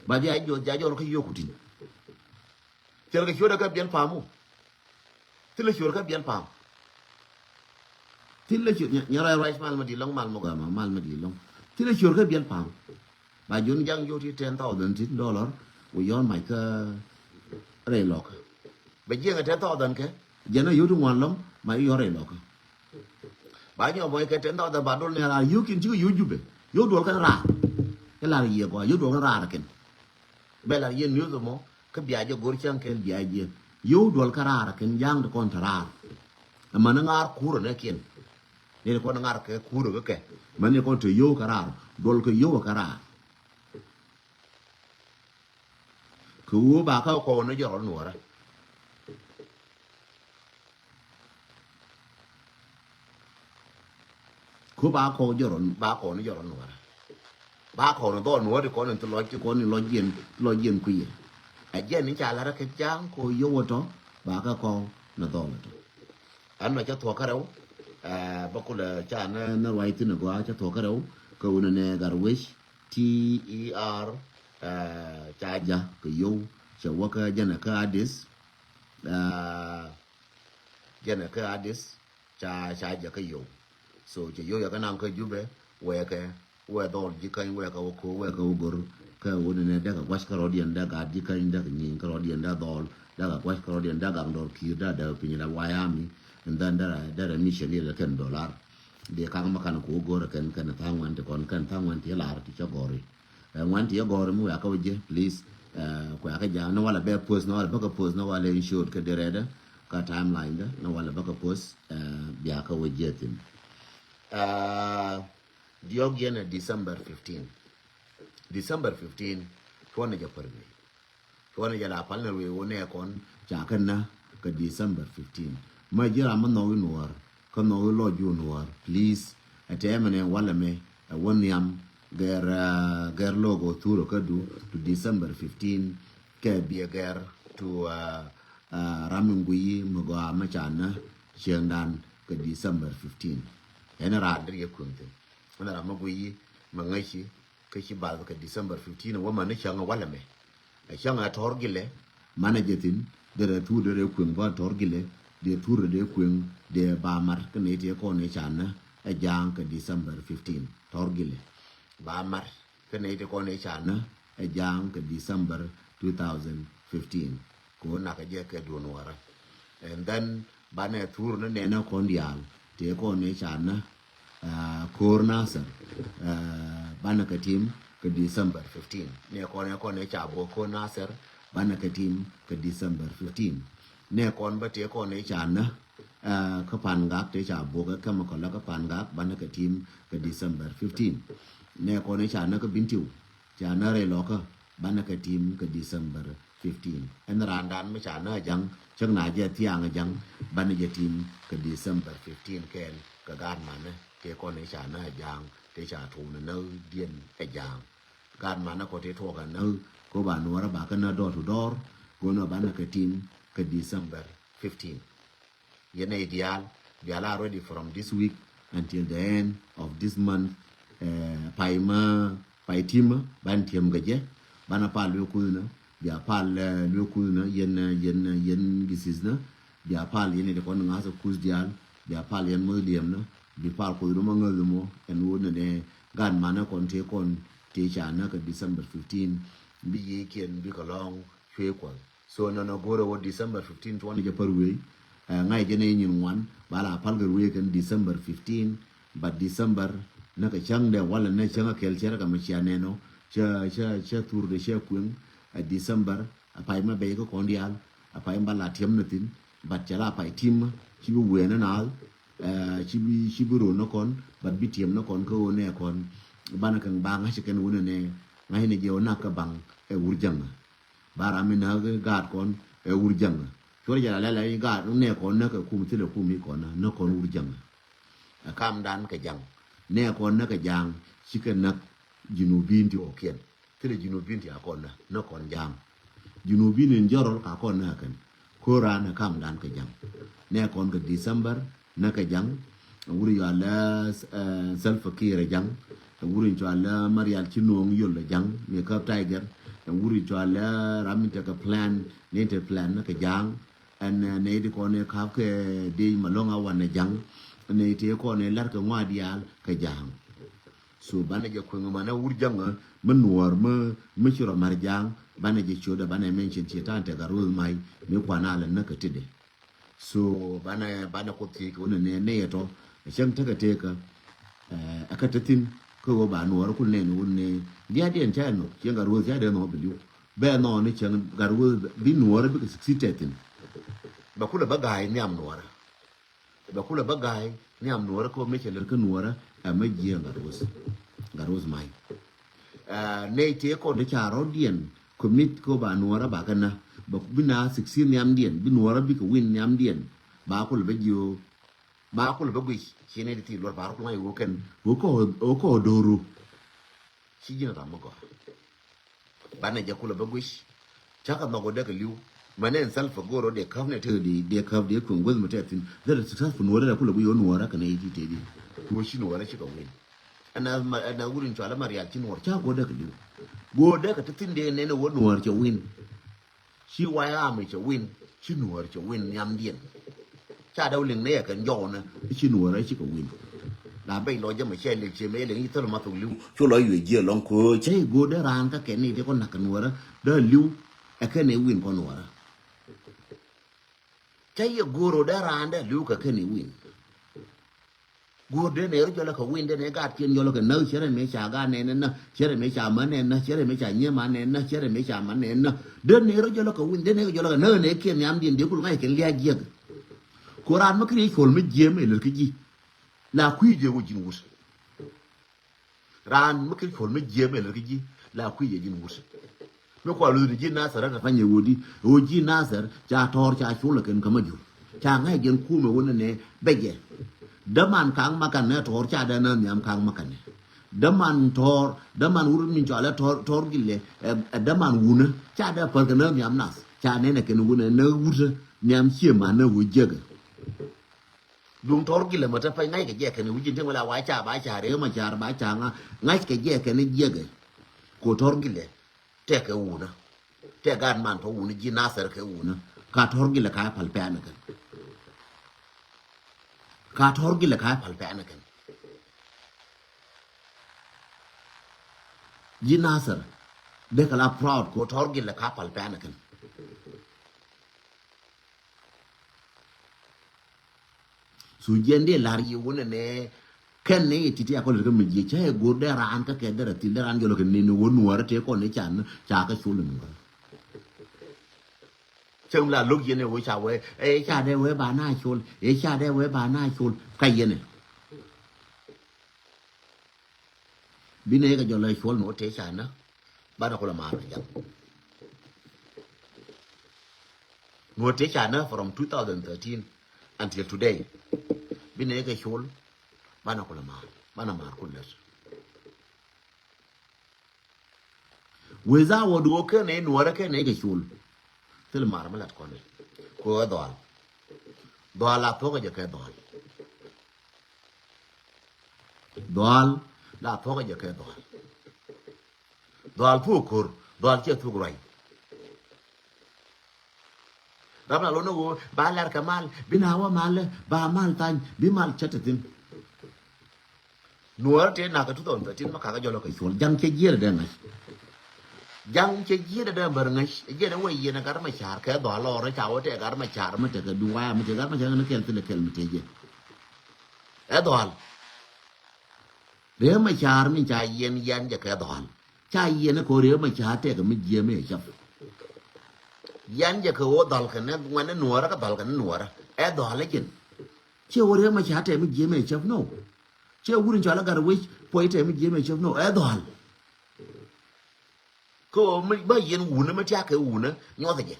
Ba jɛ a jɔl, jɛ a jɔl kɛ yio̱w kutin. Thil kɛ ciötdä kä biɛl pam wä. Thilɛ ciöt kä biɛl pam. Thilɛ ciöt nyɛ, nyɛ ruac ruac mal ma di lɔŋ mal ma gɔma mal ma di lɔŋ. Thilɛ ciöt kä biɛl pam. Ba jiɔn jaŋ yio̱w ti ten thousand tin dollar. Wä yɔn mac kä rɛy lɔkä. Bɛ jiɛŋ ɛ ten thousand kɛ jɛn a yio̱w ti ŋuan lɔŋ ma yɔn rɛy lɔkä. Ba nyɔk mɔc kɛ ten thousand ba dol ni raar yio̱w kin cikɛ yio̱w Jubɛ. Yio̱w duɔl kɛn raar. Kɛ lar yiëë gɔaa yio̱w duɔl kɛn raar kɛn. Bɛ lar yiëë news mɔ kä bia jɛ go̱r cäŋ kɛn bia jiɛn. Yio̱w duɔl kɛn raar kɛn ja̱a̱ŋ ti kɔn te raar. Ɛmɛn ŋa̱a̱r kuurä nɛ kiɛn. Ni kɔn ŋa̱r kɛ kuurä kɛ kɛ mɛn ni kɔn te yio̱w kɛ raar duɔl kɛ yio̱w kɛ raar. Kɛ ɣöö ba kä kɔn ni jɔrɔl nuɔrä. Ko ba kɔn jɔrɔl ba kɔn ni jɔrɔl nuɔrä. Ba kɔn ni dhɔl nuɔrä ti kɔn ni ti lɔc ti kɔn ni lɔc jiɛn ti lɔc jiɛn kui̱ yɛ. Ɛ jiɛn ni ca lat rɛ kɛ ja̱a̱ŋ ko yio̱w wä tɔ ba kä kɔn ni dhɔl wä tɔ. Ɛn nɔ cä thuɔ̱k kärɛw. Ɛ bä kulɛ ca ni ruac thi̱n agɔaa cä thuɔ̱k kärɛw. Kä wunɛ nɛ Gatwec T E R. Ɛ ca ja̱ kɛ yio̱w cɛ wä kä jɛnɛ kä Addis. Ɛ jɛnɛ kä Addis ca ca ja̱ kä yio̱w. So cɛ yio̱w yɛ kä naŋ kä Jubɛ wɛɛkɛ. Wɛ dhɔl ji̱ käny wɛ kɛ wä ko̱o̱k wɛ kɛ wä go̱r. Kä wä ni nɛ dɛk a gua̱c kärɔ̱diɛn dɛk a ji̱ käny dɛk nyieny kärɔ̱diɛn dɛk dhɔl dɛk a gua̱c kärɔ̱diɛn dɛk gaŋ dɔr ki̱i̱r dɛk dɛk piny dɛk wayami. And then dɛk a dɛk a mission yɛ kɛn dollar. Dee kaŋ ma kan ko̱o̱k go̱r kɛn kɛn tha̱a̱ŋ ŋuan ti kɔn kɛn tha̱a̱ŋ ŋuan ti lar ti cä gɔri. Ɛ ŋuan ti cä gɔri mi wɛ a kä wä jiɛ please. Ɛ kuɛ a kä ja̱a̱ŋ ni wala bɛ post ni wala bä kä post ni wala in short kä dee rɛɛdä. Kä timeline dä ni wala bä kä post. Ɛ bia kä wä jiɛ thin. Ɛ Diɔ̱k yɛn ɛ December fifteen. December fifteen. Cuɔn ni jɛ pär wee. Cuɔn ni jɛ la pal ni wee wä nɛ kɔn ca kɛ na kä December fifteen. Ma ji̱ ram mi nhɔk i̱ nuɔɔr kä nhɔk i̱ lɔc ju nuɔɔr please. Ɛ tɛmɛ nɛ walɛ mɛ ɛ wä nhiam gɛr gɛr logo thurä kä du to December fifteen. Kɛ biɛ gɛr to ram mi gui mi gɔaa mi ca na cieŋdan kä December fifteen. Ɛn raa deri yɛ kueŋ thin. Ɛn ram mi gui mi ŋäci kä ci bath kä December fifteen wä mani cäŋ walɛ mɛ. Ɛ cäŋ ɛ tɔr gilɛ manɛ jɛ thin derɛ thur derɛ kueŋ ba tɔr gilɛ. Dee thur derɛ kueŋ dee ba mat kä nɛy ti kɔn ɛ ca na ɛ ja̱a̱ŋ kä December fifteen tɔr gilɛ ba mat. Kä nɛy ti kɔn ɛ ca na ɛ ja̱a̱ŋ kä December two thousand fifteen. Kɛ wä nak ɛ jɛ kɛ duɔn wärä. And then banɛ thur ni nɛnɛ kɔn diaal ti kɔn ɛ ca na. Ko̱r Nasir banɛ kɛ tim kä December fifteen. Nɛ kɔn ɛ kɔn ɛ ca buɔk Ko̱r Nasir banɛ kɛ tim kä December fifteen. Nɛ kɔn bä ti kɔn ɛ ca na kä Pangak ti ca buɔk kä mɛ kɔn lä kä Pangak banɛ kɛ tim kä December fifteen. Nɛ kɔn ɛ ca na kä Bintiu ca na rɛy lɔkä banɛ kɛ tim kä December fifteen. Ɛn raandan mi ca na ja̱ŋ cäŋ na jɛ thiaŋ ja̱ŋ banɛ jɛ tim kä December fifteen kɛn kä gaat manɛ. Tëë kɔn i̱ ca na ja̱a̱ŋ tëë ca tuun ni näk diɛn ɛ ja̱a̱ŋ. Gaat manä kɔ ti tuɔk anä kɔ ba nuɔrä ba kä nä door to door. Kɔ nä ba nä kä tim kä December fifteen. Yɛn nɛ diaal, diaal are ready from this week until the end of this month. Pay ma pay tim ma ban tiɛm kɛ jɛ. Banɛ pal luɛ kuth nä, bia pal luɛ kuth nä yɛn yɛn yɛn disease nä. Bia pal yɛn i̱ kɔn ŋa̱th kuth diaal. Bia pal yɛn moth liɛm nä. Bi pal kuth nä ma ŋäth mɔ ɛn wä nɛ nɛ. Gaat manä kɔn tëë kɔn tëë ca nä kä December fifteen. Bi yiëëkiɛn bi kɛ lɔ̱ŋ cuëë kuɔth. So nɔnɔ go̱rɛ wä December fifteen twenty jɛ pär wëë. Ŋa̱c jɛ ni nyin ŋuan ba la pal kɛ wëë kɛn December fifteen. But December nä kɛ cäŋ dɛ walɛ nä cäŋ a kɛl cɛ rɛ kɛ mɛ cia nɛnɔ cɛ cɛ cɛ thur de cɛ kueŋ. December a pay mɛ bɛy kä kɔn diaal. A pay mɛ ba la tiɛm nä thin. But cɛ la pay tim ci bi wëë nä naath. Ci bi ci bi ron nä kɔn but bi tiɛm nä kɔn kä wä nɛ kɔn. Banɛ kɛn ba ŋa̱c kɛn wä nɛ nɛ ŋa̱c nɛ jɛ wä nak kä baŋ ɛ wur jäŋ. Ba ram mi näk gaat kɔn ɛ wur jäŋä. Cuɔr jɛ la lɛl ɛ gaat nɛ kɔn näk ɛ kum thilɛ kum i̱ kɔn näk kɔn wur jäŋä. Ɛ kamdan kɛ jaŋ nɛ kɔn näk ɛ jaŋ. Cikɛ näk Junubin ti ɣɔkiɛn thilɛ Junubin ti a kɔn näk näk kɔn jaŋ. Junubin in jɔrɔl ka kɔn näk kɛn. Ko̱ran ɛ kamdan kɛ jaŋ nɛ kɔn kɛ December. Näk ɛ jaŋ. Wuri cɔalɛ Salva Kiir ɛ jaŋ. Wuri cɔalɛ Marial ci nuɔ̱ŋ yol ɛ jaŋ mi käp Tiger. Wuri cɔalɛ ram mi tekɛ plan ni te plan näk ɛ jaŋ. Ɛn nɛy ti kɔn ɛ kap kɛ Dec Malɔŋ a wan ɛ jaŋ. Nɛy ti kɔn ɛ lar kɛ ŋɔa diaal kɛ jaŋ. So banɛ jɛ kueŋ manɛ wur jaŋä mi nuɔɔr mi mi ci rɔ mar jaŋ. Banɛ jɛ ciötdä banɛ mention ci ta̱a̱n tekɛ ruth may mi kuan a lɛ näk kɛ tetdɛ. So banɛ banɛ kuoth thiec kɛ wun nɛ nɛ yɛ tɔ. Cäŋ tekɛ tekä ɛ kä te thin kä wä ba nuɔɔr kul nɛn wun nɛ diaat diɛn ca nɔ cäŋ gat ruɔth ca dee nɔ bi liu. Bɛ nɔ ni cäŋ gat ruɔth bi nuɔɔr bikɛ sik si tɛ thin. Bɛ kulɛ bä ga̱a̱c nhiam nuɔɔrä. Bɛ kulɛ bä ga̱a̱c nhiam nuɔɔrä kä mi cɛ lät kä nuɔɔrä. Ɛ mä jiɛ gat ruɔth gat ruɔth may. Nɛy tëë kɔn ti ca rɔ̱diɛn commit kä ba nuɔɔrä ba kɛ na bɛ bi na sixteen nhiamdiɛn bi nuɔɔrä bikɛ win nhiamdiɛn. Ba kul bɛ jiö ba kul bɛ guic ci nɛy ti thil luɔr ba rɔ kul ŋa̱c wä kɛn wä kɔ wä kɔ do̱ru. Ci ji̱n ram mi gɔaa. Banɛ jɛ kul bɛ guic. Cakɛ nhɔk wä dee kɛ li̱w mɛn ɛn Salva go̱o̱r wä dee käp nɛ tëë dee dee käp dee kueŋ guäth mi tɛth thin. Dhɛr successful nuɔɔrä dee kul bɛ guic wä nuɔɔrä kɛn nɛy ti tëë dee wä ci nuɔɔrä cikɛ win. Ɛn a ɛn a wur in cualä Marial ci nuɔɔr ca go̱o̱r dee kɛ li̱w. Go̱o̱r dee kɛ ti thin dee nɛn wä nuɔɔr cɛ win. Ci way ram cɛ win ci nuɔɔr cɛ win nhiamdiɛn. Ca dee wä liŋ ni yɛ kɛn jɔwä ni ci nuɔɔr cikɛ win. La bɛc lɔ jɛ mɛ cɛ liŋ cɛ mɛ liŋ i̱ thäl ma thok li̱w. Cu lɔ yuɛ jiɛ lɔŋ köö cɛ i̱ go̱o̱r dee raan kä kɛn ni ti kɔ nak kɛ nuɔɔrä dee li̱w. Ɛ kɛn i̱ win kɔ nuɔɔrä. Cä yɛ go̱o̱r ɔ dee raan dee li̱w kɛ kɛn i̱ win. Go̱o̱r dee nɛy rɔ jɔlä kɛ win dee nɛy gaatkiɛn jɔlä kɛ näk cɛ rɛ mëë ca gaat nɛn nä cɛ rɛ mëë ca män nɛn nä cɛ rɛ mëë ca nyiee man nɛn nä cɛ rɛ mëë ca män nɛn nä. Dee nɛy rɔ jɔlä kɛ win dee nɛy rɔ jɔlä kɛ näk nɛy kiɛn nhiamdiɛn dee kul ŋa̱c kɛn lia̱a̱ jiäk. Ko raan mi kɛ riec cuɔl mi jiɛɛm ɛ lät kä ji̱. La kui̱ jɛ wä ji̱n wut. Raan mi kɛ cuɔl mi jiɛɛm ɛ lät kä ji̱ la kui̱ jɛ ji̱n wut. Mi kua luth ni ji̱ Nathɛr ɛ kɛ pa̱ny ɛ ɣöö di ɣöö ji̱ Nathɛr ca tɔ̱ɔ̱r ca col ɛ kɛn kä ma jur. Ca ŋa̱c jɛn kuumɛ wä nɛnɛ bɛcɛ. Däman ka̱a̱ŋ makanɛ tɔ̱ɔ̱r ca dee nä nhiam ka̱a̱ŋ makanɛ. Däman tɔ̱ɔ̱r däman wur min cɔalɛ tɔ̱ɔ̱r tɔ̱ɔ̱r gilɛ ɛ däman wunä ca dee päl kɛ nä nhiam nath ca nɛnɛ kɛn wunɛ nä wutä nhiam cie manä wä jiäkɛ. Duŋ tɔr gilɛ mɛ te pɛny ŋa̱ckɛ jɛ kɛn wi̱c in ti ŋuɛl a wa ca ba ca ree ma car ba ca ŋa ŋa̱ckɛ jɛ kɛn jiɛkɛ. Ko tɔr gilɛ tɛ kɛ wunä tɛ gaat man tɔ wunä ji̱ Nathɛr kɛ wunä. Ka tɔr gilɛ ka pal pɛn kɛn. Ka tɔr gilɛ ka pal pɛn kɛn. Ji̱ Nathɛr dee kɛ la proud ko tɔr gilɛ ka pal pɛn kɛn. Su jiɛn dee lar yi wunɛ nɛ kɛn ni ti ti a kɔl kä mi jiɛ cä yɛ go̱r dee raan kä kɛ dee rɛ thil dee raan jɔlɔ kɛ ni ni wä nuɔrɛ tee kɔn ni can ca kä col nuɔrɛ. Cäŋ la lo̱k yɛn ɛ wee ca wee ɛ ca dee wee ba na col ɛ ca dee wee ba na col ka yɛn ɛ. Bi nɛ kɛ jɔlɔ col ni wä tee ca na. Banɛ kulɛ maar kɛ jaŋ. Nuɔ̱t tëë ca nä from two thousand thirteen until today. Bi nɛ kɛ col banɛ kulɛ maar banɛ maar kulɛ. Weza wä duɔ kɛn ɛ nuɔrɛ kɛn ɛ kɛ cul. Thil mar mi lat kɔn ɛ. Ku ɛ dhɔal. Dhɔal la thuɔk ɛ jɛ kɛ dhɔal. Dhɔal la thuɔk ɛ jɛ kɛ dhɔal. Dhɔal thuɔk ko̱r, dhɔal ciɛ thuɔk ruac. Rap na lo̱n ni ɣöö ba lɛr kɛ mal, bi na wä mal, ba mal thany, bi mal cä te thi̱n. Nuɔɔr tëë nak kɛ two thousand thirteen ma kakä jɔl kɛ cuɔl. Ja̱ŋ cɛ jiɛɛr dee ŋa̱c. Ja̱ŋ cɛ jiɛɛr dee bär ŋa̱c. Jiɛɛr dee wä yiɛn ɛ gat ma ca̱a̱r kɛ dhɔal lɔɔr ca wä tɛɛ gat ma ca̱a̱r mi tekɛ duŋ waya mi tekɛ gat ma ca̱a̱r ni kɛl thilɛ kɛl mi tëë jɛ. Ɛ dhɔal. Ree ma ca̱a̱r mi ca yiɛn yian jɛ kɛ dhɔal. Ca yiɛn ɛ kɛ ɣöö ree ma ca̱a̱r tɛk mi jiɛɛm ɛ cäp. Yian jɛ kɛ ɣöö dhɔl kɛn ɛ ŋuɛn ɛ nuɔɔrä kɛ dhɔl kɛn ɛ nuɔɔrä. Ɛ dhɔal ɛ jɛn. Ciɛ ɣöö ree ma ca̱a̱r tɛk mi jiɛɛm ɛ cäp nɔ. Ciɛ wur in cɔal ɛ gat wec puɔc tɛk mi jiɛɛm ɛ cäp nɔ. Ɛ dhɔal. Kä mi bä yɛn wunä mi tiak kɛ wunä nyuɔth jɛ.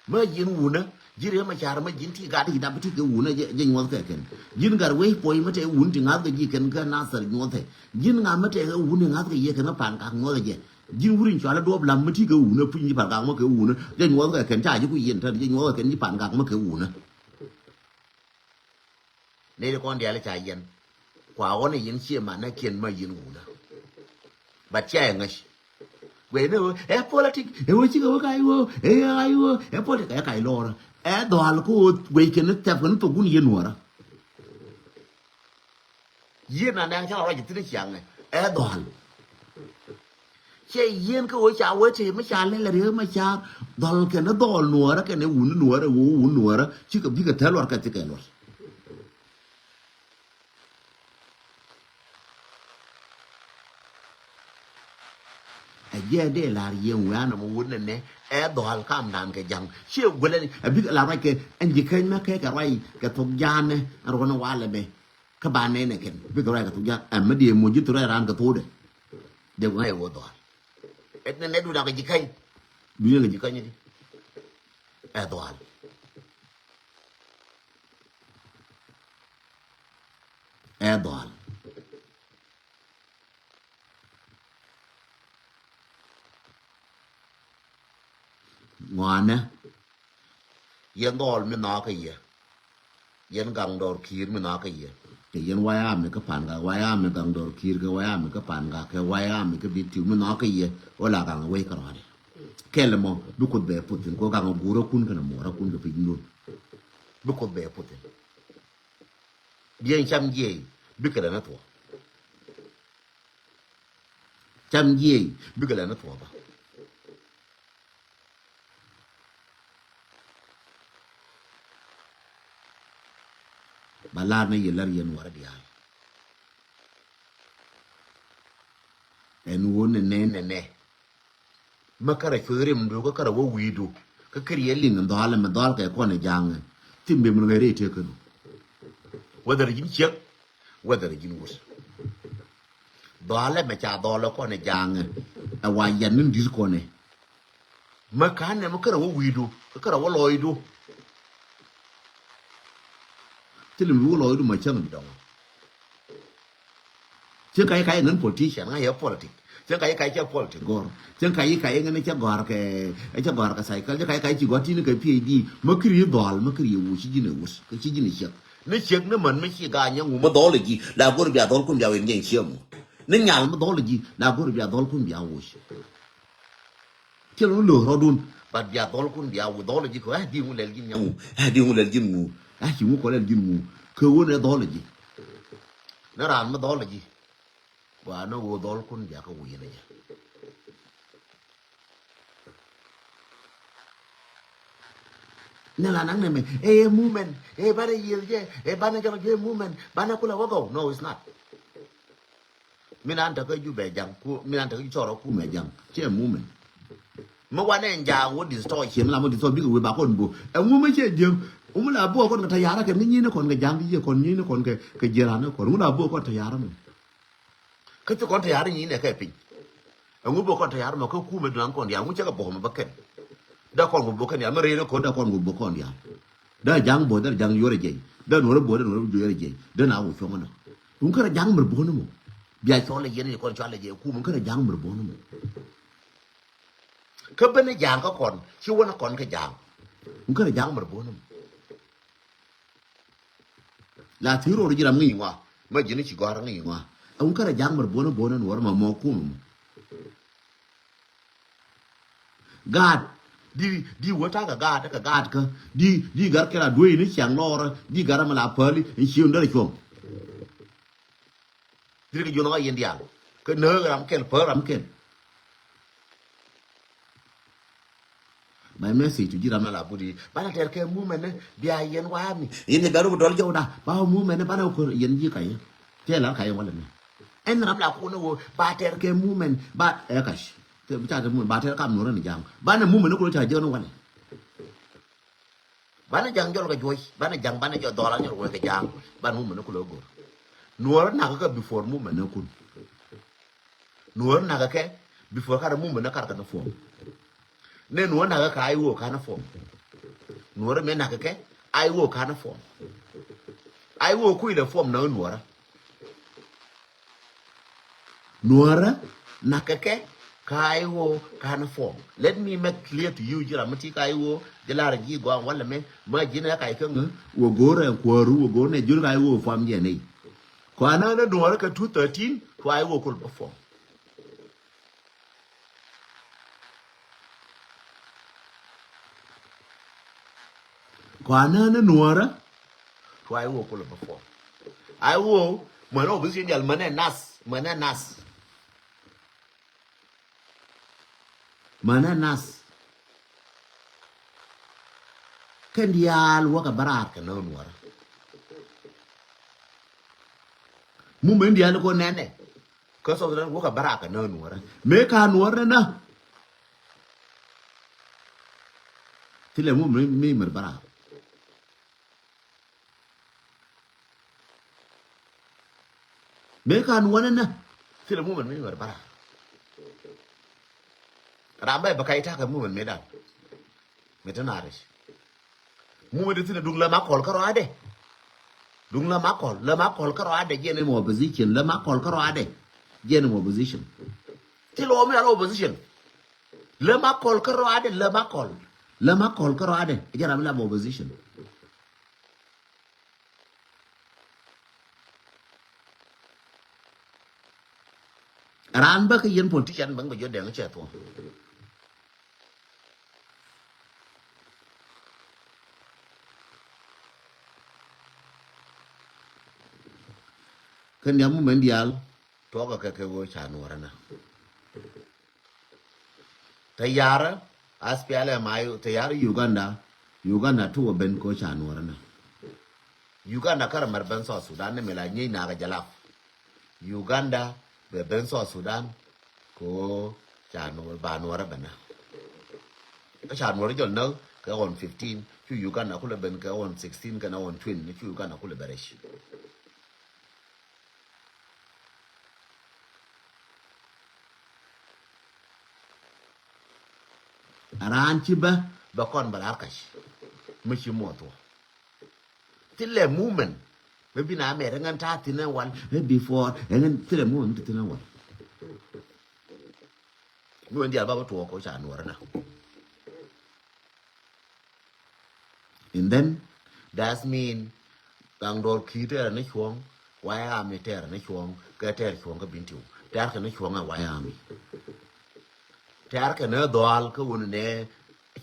Mi yɛn wunä ji̱ rɛ ma car mi ji̱n ti gat i̱ dap ti kɛ wunä jɛ nyuɔth kɛ kɛn. Ji̱n gat wec puɔ̱ny mi tɛ wun ti ŋa̱th kɛ ji̱ kɛn kä Nathɛr nyuɔthɛ. Ji̱n ŋa̱th mi tɛ kɛ wun ti ŋa̱th kɛ yɛ kɛn mi pan kak nyuɔth jɛ. Ji̱n wur in cual i̱ duɔp lam mi ti kɛ wunä puc ji̱ pan kak mi kɛ wunä jɛ nyuɔth kɛ kɛn ca ji̱ ku yɛn tät jɛ nyuɔth kɛ kɛn ji̱ pan kak mi kɛ wunä. Nɛy ti kɔn diaal ca yɛn. Kua ɣɔn i̱ yɛn cie manä kiɛn ma yɛn wunä. But cia yɛ ŋäc. Guɛy ni ɣöö ɛ politic ɛ ɣöö cikɛ ɣöö kac ɣöö ɛ ɣöö kac ɣöö ɛ politic ɛ kac lɔɔrä. Ɛ dhɔal kä ɣöö guɛy kɛn thɛp kɛn thok wun yɛn nuɔrä. Yieen na nɛŋ cä la ruac thi̱n ciaŋɛ ɛ dhɔl. Cɛ yieen kä ɣöö ca wee tëë mi ca lɛl riek ma ca dhɔl kɛn dhɔl nuɔɔrä kɛn wun nuɔɔrä ɣöö wun nuɔɔrä cikɛ bikɛ thɛl luɔr kɛ thikɛ luɔr. Ɛ jiɛ dee lar yiëŋ wi̱i̱ anɔ mi wut nɛnɛ ɛ dhɔl kamdan kɛ ja̱ŋ ciɛ guɛlɛ ni ɛ bikɛ lar ruac kɛ ɛn ji̱ keny mɛ kɛ kɛ ruac kɛ thok ja̱a̱nɛ ɛn ruɔ̱n walɛ mɛ. Kä ba nɛnɛ kɛn bikɛ ruac kɛ thok ja̱a̱n ɛn mi diɛ moc ji̱ thok ruac raan kɛ thokdɛ. Dee gua̱a̱c ɛ wä dhɔl. Ɛ nɛnɛ duun akɛ ji̱ keny duun akɛ ji̱ keny di ɛ dhɔl. Ɛ dhɔl. Ŋɔanɛ. Yɛn dhɔl mi nhɔakä yɛ. Yɛn gaŋ dɔr ki̱i̱r mi nhɔakä yɛ. Kɛ yɛn wayami kä pan gak wayami gaŋ dɔr ki̱i̱r kɛ wayami kä pan gak kɛ wayami kä bi tiw mi nhɔakä yɛ. Wä la gaŋ wec kärɔɔdɛ. Kɛl mɔ bi kuoth bɛ puth thi̱n kɛ gaŋ guurä kun kɛnɛ muɔrä kun kɛ piny dun. Bi kuoth bɛ puth thi̱n. Biɛny cam jiɛy bikɛ lɛ ni thuɔ̱k. Cam jiɛy bikɛ lɛ ni thuɔ̱k bä. Ba lar ni yɛ lär yɛn wärä diaal. Ɛn wä nɛnɛ nɛnɛ. Mä kärɛ cuth rimdu kä kärɛ wä wi̱i̱du kä kär yɛ liŋ dhɔalɛ mɛ dhɔal kɛ kɔn ɛ ja̱a̱ŋɛ. Thim bim ni ŋäc rɛy tëëkädu. Whether ji̱n ciek whether ji̱n wut. Dhɔalɛ mɛ ca dhɔlɛ kɔn ɛ ja̱a̱ŋɛ ɛ wa yɛn ni di̱t kɔn ɛ. Mä ka̱n nɛ mä kärɛ wä wi̱i̱du kä kärɛ wä lɔɔydu. Thilɛ mi wä lɔɔydu ma cäŋ mi dɔŋ. Cäŋ ka̱c ka̱c ŋän politician ŋa̱ yɛ politic. Cäŋ ka̱c ka̱c cɛ politic gɔr. Cäŋ ka̱c ka̱c ŋän cɛ gɔr kɛ cɛ gɔr kɛ cycle. Cäŋ ka̱c ka̱c ci gɔr tini kɛ P H D. Mä kiri dhɔl mä kiri wä ci ji̱n ɛ wut kä ci ji̱n ɛ ciek. Ni ciek ni män mi ci ga̱a̱ nyɛ ŋu mä dhɔl ɛ ji̱ la go̱r bia dhɔl kun bia wen nyɛ ciek mu. Ni nyal mä dhɔl ɛ ji̱ la go̱r bia dhɔl kun bia wä ci. Tiɛl wun lo̱o̱ rɔɔdun. But bia dhɔl kun bia wä dhɔl ji̱ kɛ ɛ di ŋu lɛl ji̱n nyam. Ɛ di ŋu lɛl ji̱n ŋu. Ɛ ci ŋu kɔ lɛl ji̱n ŋu. Kɛ wun ɛ dhɔl ji̱. Ni raan mi dhɔl ji̱. Wa ni wä dhɔl kun bia kɛ wä yɛn jɛ. Ni la naŋ ni mɛ ɛ movement ɛ banɛ yiël jɛ ɛ banɛ jɔk jɛ movement banɛ kulɛ wä gɔw. No, it's not. Mi nan te kä Jubɛ ja̱ŋ ku mi nan te kä cɔrɔ kumɛ ja̱ŋ. Cɛ movement. Mi wanɛ ɛn ja̱a̱ŋ wä distortion mi la mi distortion bikɛ wee ba kɔn bo. Ɛŋu mi cɛ jiäŋ. Ŋu mi la bo kɔn kɛ tayara kɛ mi nyini kɔn kɛ ja̱ŋ di yɛ kɔn nyini kɔn kɛ kɛ jiran kɔn ŋu la bo kɔn tayara mi. Kä ci kɔn tayara nyini kɛ piny. Ɛŋu bo kɔn tayara mɔ kä kumɛ dunan kɔn diaal ŋu cɛ kɛ bo mɛ bä kɛn. Da kɔn kɛ bo kɛn diaal mi rɛy rɛ kɔn da kɔn kɛ bo kɔn diaal. Da ja̱ŋ bo da ja̱ŋ yuɔrɛ jɛy da nuɔrɛ bo da nuɔrɛ yuɔrɛ jɛy da na wä cuɔŋ nɔ. Ŋu kärɛ ja̱ŋ mɛr bo ni mɔ. Bia cɔl a yɛn i̱ kɔn cɔal a jɛ kum kä rɛ ja̱ŋ mɛr buɔ̱n mɛ. Kä ben i̱ ja̱ŋ kä kɔn ci wän a kɔn kä ja̱ŋ. Ŋ kä rɛ ja̱ŋ mɛr buɔ̱n mɛ. La thi̱i̱ ror ji̱ ram ŋi̱i̱ ŋɔa. Ma ji̱n ci gɔ̱r ŋi̱i̱ ŋɔa. Ŋ kä rɛ ja̱ŋ mɛr buɔ̱n buɔ̱n ɛn wär ma mɔ kum mɛ. Gaat di di wä ta̱a̱ kɛ gaat kɛ gaat kä di di gar kɛ la duee ni ciaŋ lɔɔrä di gar mɛ la päli in ci wun derɛ cuɔ̱ŋ. Di rikɛ juɔ̱n ɣä yɛn diaal kä nääk ram kɛl päl ram kɛl. By message to ji̱ ram mɛ la budi banɛ tɛr kɛ mumɛn ni bia yɛn wa mi in ni bɛ ruk dɔl jɔw da ba mumɛn ni banɛ kor yɛn ji̱ ka yɛn. Tɛ la ka yɛn wala ni ɛn ram la kun ni wo ba tɛr kɛ mumɛn ba ɛ kac. Tɛ bi ca tɛ mumɛn ba tɛr kam nuɔrɛ ni jaŋ banɛ mumɛn ni kun ca jɛ ni wala. Banɛ ja̱ŋ jɔl kɛ juɔc banɛ ja̱ŋ banɛ jɔl dhɔl anyɔl wek kɛ ja̱ŋ. Banɛ mumɛn ni kulɛ go̱r. Nuɔrä nakä kɛ before mumɛn ni kun. Nuɔrä nakä kɛ before karɛ mumɛn ni karkɛ ni form. Nɛ nuɔrä nakä kɛ a iwoo kanɛ form. Nuɔrä mëë nakä kɛ a iwoo kanɛ form. A iwoo kuilɛ form nakä nuɔrä. Nuɔrä nakä kɛ ka iwoo kanɛ form. Let me make clear to you ji̱ ram mi ti ka iwoo ji̱ lar ji̱ gɔam walɛ mɛ ma ji̱n ɛ ka ikä ŋä. Wä go̱o̱rɛ kuääru wä go̱o̱rɛ ji̱n ka iwoo form jiɛ nɛy. Kua nä nä nuɔrä kɛ two thirteen kua iwoo kul bä form. Kua nä nä nuɔrä. Kua iwoo kul bä form. A iwoo mänɛ opposition dial mänɛ nas mänɛ nas. Mänɛ nas. Kɛn diaal wäkɛ bä raar kɛ nä nuɔrä. Mumɛn diaal kɔ nɛnɛ. Kä South Sudan wäkɛ bä raar kɛ nä nuɔrä mëë ka nuɔrä nä. Thilɛ mumɛn mi mɛr bä raar. Mëë ka nuɔrä nä. Thilɛ mumɛn mi mɛr bä raar. Ram bɛ bä kac ta̱a̱ kɛ mumɛn mëë dan. Mi te na rɛc. Mumɛn di thi̱n duŋ lä ma kɔl kä rɔadɛ. Duŋ lä ma kɔl lä ma kɔl kä rɔadɛ jiɛn imɔ opposition lä ma kɔl kä rɔadɛ. Jiɛn imɔ opposition. Ti lɔ mi ala opposition. Lä ma kɔl kä rɔadɛ lä ma kɔl. Lä ma kɔl kä rɔadɛ jiɛn ram ila mɔ opposition. Raan bä kä yɛn politician bäŋ bɛ jɔ dɛŋ cɛ thuɔ̱ŋ. Kɛn diaal mumɛn diaal tuɔɔkä kɛ kɛ ɣöö ca nuɔrä na. Tɛ yarä aspialɛ ma tɛ yarä Uganda. Uganda tuwä ben kɛ ɣöö ca nuɔrä na. Uganda kärɛ mɛr ben South Sudan ni mi la nyiey nakä jalap. Uganda bɛ ben South Sudan kɛ ɣöö ca nuɔrä ba nuɔrä ben na. Kä ca nuɔrä jɔl näk kɛ ɣɔn fifteen cu Uganda kulɛ ben kɛ ɣɔn sixteen kɛnɛ ɣɔn twenty cu Uganda kulɛ ben rɛc. Raan ci bä bä kɔn bä raar kac mi ci muɔth wä. Thilɛ movement mi bi na mɛt ɛŋɛn ta̱a̱ thi̱n ɛn wal ɛ before ɛŋɛn thilɛ movement mi ti thi̱n ɛn wal. Mi wän diaal ba bä tuɔɔk kɛ ca nuɔrä na. And then that mean Gaŋ Dɔr Ki̱i̱r tɛɛrɛ ni cuɔ̱ɔ̱ŋ, White Army tɛɛrɛ ni cuɔ̱ɔ̱ŋ, kɛ tɛɛr cuɔ̱ɔ̱ŋ kä Bentiu. Tɛɛr kɛ ni cuɔ̱ɔ̱ŋ ɛ White Army. Tɛɛr kɛ ni dhɔaal kä wun nɛ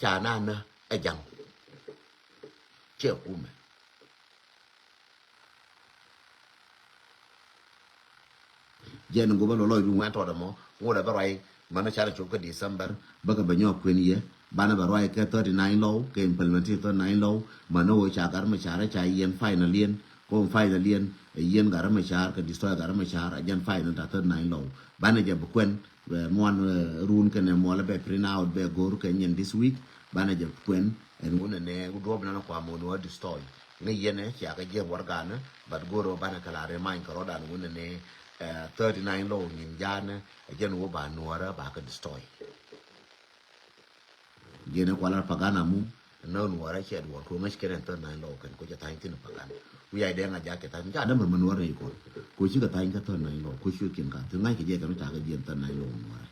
ca na nä ɛ jaŋ. Ciɛ kumɛ. Jɛn gobä lɔ lɔc bi ŋuɛn tɔt ɛmɔ ŋot ɛ bä ruac mänä canɛ cop kä December bäkɛ bɛ nyɔk kuën yɛ banɛ bɛ ruac kɛ thirty nine law kɛ implementation thirty nine law mänä ɣöö ca gat mɛ car ɛ ca yɛn final yɛn kɔn final yɛn ɛ yɛn gat mɛ car kɛ destroy gat mɛ car ɛ jɛn final ta thirty nine law banɛ jɛ bi kuɛn muan run kɛnɛ muɔlɛ bɛ print out bɛ go̱o̱r kɛ nyɛn this week banɛ jɛ kuɛn ɛn wunɛ nɛ duɔp nanɛ kua mɔ ni wä destroy. Ŋäc yɛn ɛ cia kɛ jiɛk warɛganä but go̱o̱rä banɛ kɛ la remind kɛ rɔ̱dan wunɛ ni thirty nine law nyin ja̱a̱nä ɛ jɛn wä ba nuɔ̱ɔ̱rä ba kɛ destroy. Jɛn ɛ kualar pagana mum Nä nuɔrä cɛ duɔr ko ŋäc kɛn ɛn thɔn na̱ny lɔw kɛn ko cɛ tha̱ny thin pakan. Wi̱i̱ ay dɛŋ a jak cɛ tha̱ny ca dämär mi nuɔrä ni kɔn. Ko cikɛ tha̱ny kä thɔn na̱ny lɔw ko ciöt kiɛn ka thi ŋa̱c kɛ jɛ kɛn ca kɛ jiɛn thɔn na̱ny lɔw nuɔrä.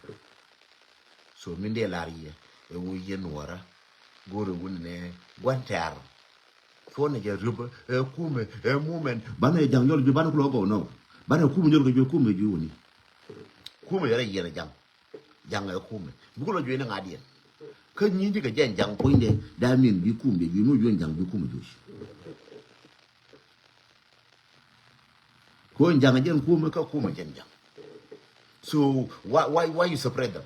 So min dee lar yɛ ɛ wo yɛ nuɔrä. Go̱o̱rɛ wun nɛ gua̱n tɛ̈r. Cuɔn ɛ jɛ riöp ɛ kumɛ ɛ mumɛn banɛ ja̱ŋ nyɔl juɛ banɛ kulɔ gɔw nɔ. Banɛ kumɛ nyɔl kɛ juɛ kumɛ juɛ wuni. Kumɛ yɛrɛ yɛn ɛ ja̱ŋ. Ja̱ŋ ɛ kumɛ. Bikɛ lɔ juey ni ŋa̱diɛn. Kä nyi̱n ti kɛ jɛn ja̱ŋ puɔ̱nydɛ da̱a̱ min bi kum jɛ juey mi wä juey ja̱ŋ bi kum jɛ juey. Kɛ ɣöö ja̱ŋ jɛn kumɛ kä kumɛ jɛn ja̱ŋ. So why, why, why you separate them?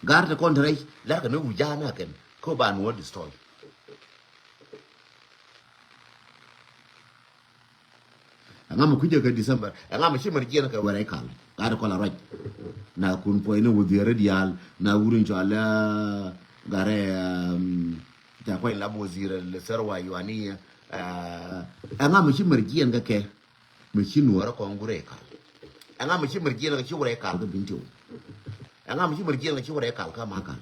Gar te kɔn te rɛy lar kɛ ni wi̱c ja̱a̱n a kɛn kä ba nuɔ̱ɔ̱r destroy. Ɛŋa mi kui̱cä kɛ December? Ɛŋa mi ci mɛr jiɛn kɛ wɛrɛ ikal? Gat kɔl a ruac. Na kun puɔ̱ny ni wudhiɛrä diaal na wur in cɔal, ah, garɛ, um, ca kuany lap wudhiɛrä lɛ thɛr wa yuani. Ah, ɛŋa mi ci mɛr jiɛn kɛ kɛ? Mi ci nuɔrä kɔn gurɛ ikal. Ɛŋa mi ci mɛr jiɛn kɛ ci wurɛ ikal kɛ bin tiw? Ɛŋa mi ci mɛr jiɛn kɛ ci wurɛ ikal kä ma kal?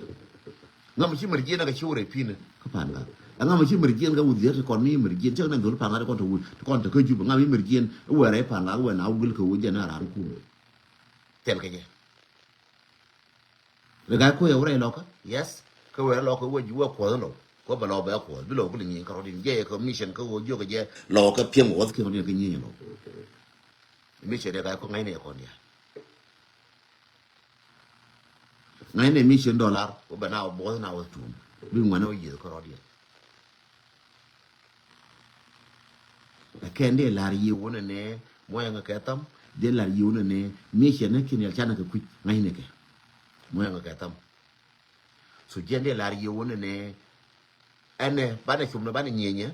Ŋa mi ci mɛr jiɛn kɛ ci wurɛ pi̱n kä pa̱n ŋa? Ɛŋa mi ci mɛr jiɛn kɛ wudhier ti kɔn mi mɛr jiɛn cɛ kɛ nɛ dhol pa̱n ŋa ti kɔn te wul ti kɔn te kä jup? Ŋa mi mɛr jiɛn wɛ rɛy pa̱n ŋa wɛ na wul kɛ wul jɛn a ran kum. Thɛl kɛ jɛ. Rɛ ga̱y ko̱ yɛ wurɛ lɔkä. Yes. Kä wɛ lɔkä wɛ ju wɛ kuɔth lɔ. Kɔ bɛ lɔ bɛ kuɔth bi lɔ kul nyin kärɔt in jɛ kɛ mission kä wä jiök kɛ jɛ lɔ kɛ piɛm wä thiɛŋ din kɛ nyin lɔ. Mission rɛ ga̱y ko̱ ŋa̱y ni kɔn dia. Ŋa̱cnɛ mi cien dɔlar wä bɛ na wä buɔth na wä tum bi ŋuanɛ wä yieth kärɔ̱diɛn. Ɛ kɛn dee la̱r yiëë wunɛ nɛ muɔ̱yɛ ŋɛ kɛ thäm dee la̱r yiëë wunɛ nɛ mi cien ni kin yɛl canɛ kɛ kui̱c ŋa̱cnɛ kɛ muɔ̱yɛ ŋɛ kɛ thäm. So jiɛn dee la̱r yiëë wunɛ nɛ ɛnɛ banɛ cum ni banɛ nyieenyɛ.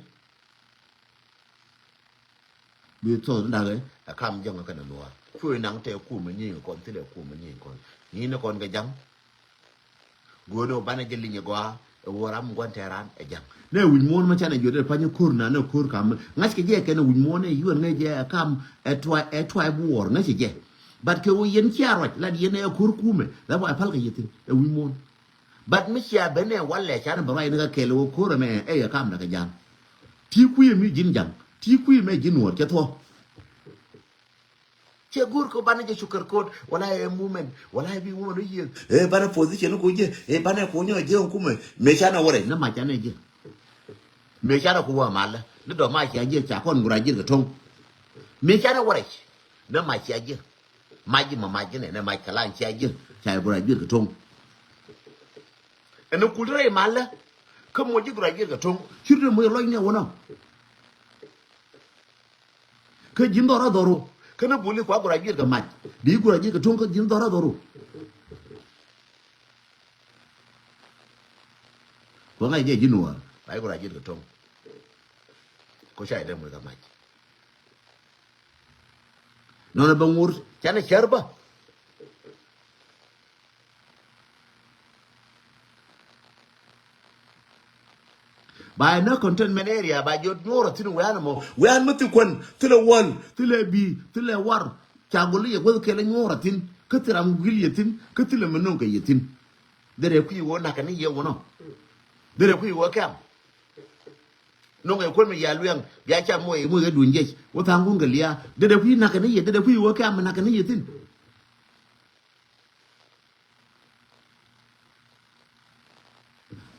Bi thuɔth ni dakɛ ɛ kam jäŋ kɛnɛ luɔr. Cuɛ naŋ tɛ kumɛ nyiŋ kɔn thilɛ kumɛ nyiŋ kɔn. Nyiŋ ni kɔn kɛ jaŋ. Go̱o̱n ɛ banɛ jɛ linyɛ gɔaa ɛ wä ram gua̱n tɛ ran ɛ jaŋ. Nɛ wi̱c muɔ̱ɔ̱n mɛ canɛ juɔt ɛ pa̱ny ɛ ko̱r na nɛ ko̱r kam. Ŋa̱c kɛ jɛ kɛnɛ wi̱c muɔ̱ɔ̱n ɛ yuɛn ŋäc jɛ ɛ kam ɛ tuay ɛ tuay bi wuɔr ŋäc jɛ. But kɛ wä yɛn cia ruac lat yɛn ɛ ko̱r kumɛ. That's why ɛ pal kɛ yɛ thin ɛ wi̱c muɔ̱ɔ̱n. But mi cia ben ɛ walɛ canɛ bɛ ruac ni kɛ kɛl wä ko̱r ɛmɛ ɛ yɛ kam dakɛ jaŋ. Ti kui̱ mi ji̱n ja̱ŋ ti kui̱ mɛ ji̱n nuɔ̱ɔ̱r cɛ thuɔ. Cɛ go̱o̱r kɛ banɛ jɛ cukɛr ko̱o̱t wala ɛ movement wala ɛ bi woman ɔ yiëë ɛ banɛ position ko jɛ ɛ banɛ ko nyɔ jɛ kumɛ. Mëë canɛ wä rɛc ni mac canɛ jɛ. Mëë canɛ ku wä malä ni dɔ̱ mac cia jɛ ca kɔn gura ji̱r kɛ to̱ŋ. Mëë canɛ wä rɛc ni mac cia jɛ. Mac ji̱ ma mac ji̱ nɛ nɛ mac kɛ lan cia jɛ ca gura ji̱r kɛ to̱ŋ. Ɛn ni kul ti rɛy malä kä moc ji̱ gura ji̱r kɛ to̱ŋ. Cir ti moc lɔc ni ɛ wä nɔ. Kä ji̱n dhɔr a dhɔru kä ni buli kua gura ji̱r kɛ mac bi gura ji̱r kɛ to̱ŋ kä ji̱n dhɔr a dhɔru. Kua ŋa̱c jɛ ji̱n wä ŋa̱c gura ji̱r kɛ to̱ŋ. Ko ca jɛ dee moc kɛ mac. Nɔnɔ bɛ ŋur canɛ cär bä. Ba ɛ nä containment area ba jɔt nyuɔrɔ thin wian mɔ wian mi thi kuän thilɛ wäl thilɛ bi thilɛ war. Ca gol yɛ guäth kɛl nyuɔrɔ thin kä thi ram guil yɛ thin kä thilɛ mi no̱ŋ kɛ yɛ thin. Derɛ kui̱ wä nakä ni yɛ wä nɔ. Derɛ kui̱ wä kɛm. No̱ŋ ɛ kuän mi ya luɛŋ bia ca moc moc kɛ duny jec wä tha̱a̱ŋ kun kɛ liaa derɛ kui̱ nakä ni yɛ derɛ kui̱ wä kɛm mi nakä ni yɛ thin.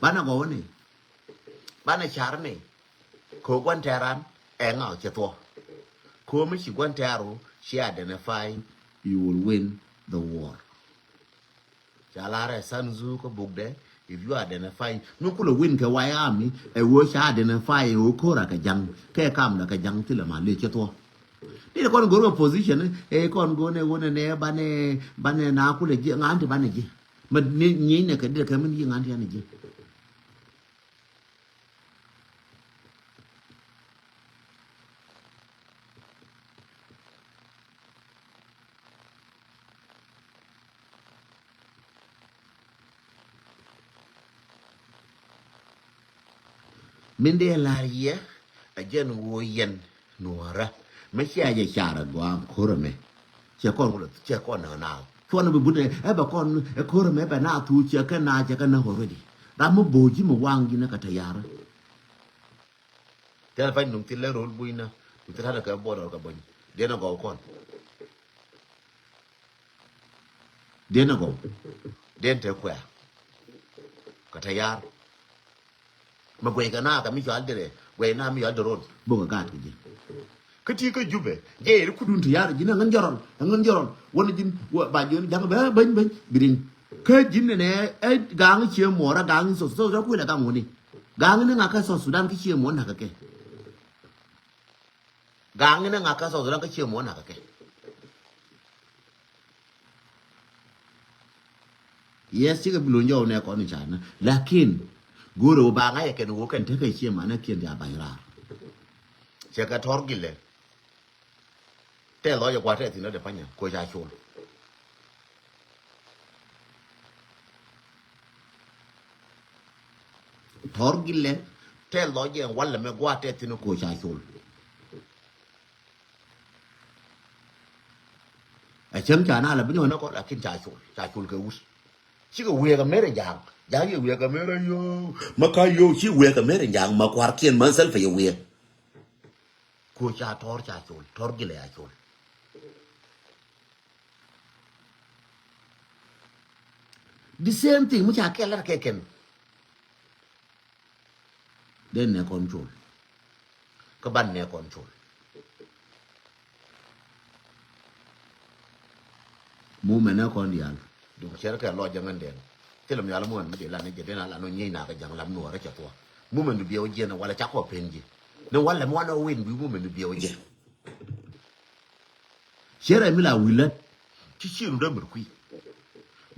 Banɛ gɔwä ni banɛ car ni. Ko gua̱n tɛran ɛ ŋaw cɛ thuɔ. Ko mi ci gua̱n tɛru ci identify you will win the war. Ca lar ɛ Sun Tzu kä bukdɛ if you identify mi kulɛ win kɛ White Army ɛ wee ca identify ɛ wee kora kɛ jaŋ kɛ kam da kɛ jaŋ thilɛ ma lɛ cɛ thuɔ. Ni kɔn go̱r kɛ position ɛ kɔn go̱r nɛ wun nɛ banɛ banɛ na kulɛ jiɛ ŋa̱n ti banɛ jiɛ. Ma ni nyieny nɛ kɛ dee kɛ min yi ŋa̱n ti anɛ jiɛ. Min dee lar yɛ a jɛn woo yɛn nuɔrä. Mi cia jɛ car a gɔaa ko̱r ɛmɛ. Cɛ kɔn wulɛ cɛ kɔn nɛ naath. Cuɔn bi but ɛ bɛ kɔn ɛ ko̱r mɛ bɛ na thuu ciɛ kɛ na ciɛ kɛ na already. Ram mi bo̱o̱ ji̱ mi waŋ ji̱ na kɛ tɛ yar. Tɛn pany nuŋ thil lɛ ro̱l buny na nuŋ thil hanɛ kɛ buɔt ɔr kɛ buny. Diɛn ɛ gɔw kɔn. Diɛn ɛ gɔw. Diɛn te kuɛ̈ɛ̈ kɛ tɛ yar. Mɛ guɛy kɛ na kɛ mi cɔal derɛ guɛy na mi cɔal derɛ ron bok kɛ gaat kɛ ji̱. Kä ti kä Jubɛ jɛ yɛ kudun ti yar ji̱n ɛŋän jɔrɔl ɛŋän jɔrɔl. Wän ji̱n ba ji̱n jaŋ bɛ beny beny bi riŋ. Kä ji̱n nɛ nɛ ɛ gaŋ cie muɔɔr ɛ gaŋ in South South kuilɛ gaŋ wuni. Gaŋ in ŋa kä South Sudan kä cie muɔɔr nakä kɛ. Gaŋ in ŋa kä South Sudan kä cie muɔɔr nakä kɛ. Yes, cikɛ bi luny jɔw nɛ kɔn i̱ canä. Lakin go̱o̱rɛ wä ba ŋa̱c ɛ kɛn wä kɛn tekɛ cie manä kiɛn dia ba̱ny raar. Cɛ kɛ tɔr gilɛ. Tɛ lɔc ɛ gua̱a̱t tɛ thi̱n rɔ dɛ pa̱nyɛ koc a col. Tɔr gilɛ tɛ lɔc ɛ walɛ mɛ gua̱a̱t tɛ thi̱n koc a col. Ɛ cäŋ ca na la bi nyɔn nä kɔ lakin ca col ca col kɛ wut. Cikɛ wiɛɛk ɛ mer ɛ ja̱a̱ŋ ja̱a̱ŋ yɛ wiɛɛk ɛ mer ɛ yo̱o̱ ma ka yo̱o̱ ci wiɛɛk ɛ mer ɛ ja̱a̱ŋ ma kua̱rkiɛn ma thil pɛ yɛ wiɛɛk. Kuɔ ca tɔ̱r ca col tɔ̱r gilɛ ca col. The same thing mi ca kɛl lat kɛ kɛn. Den nɛ kɔn col. Kä ban nɛ kɔn col. Mumɛ nɛ kɔn diaal. Duŋ cɛr kɛ lɔc jäŋ ɛn den. Thilɛ mi ala muɔn mi di lan ni jɛ den ala nɔ nyieny na kɛ jaŋ lam nuɔrɛ cɛ thuɔ. Mumɛ mi biɛw jiɛn wala ca kɔ pen jiɛ. Ni wala mi wanɔ win bi mumɛ mi biɛw jiɛn. Cɛ rɛy mi la wi̱i̱ lät ci ciëëŋdu dee mär kui̱.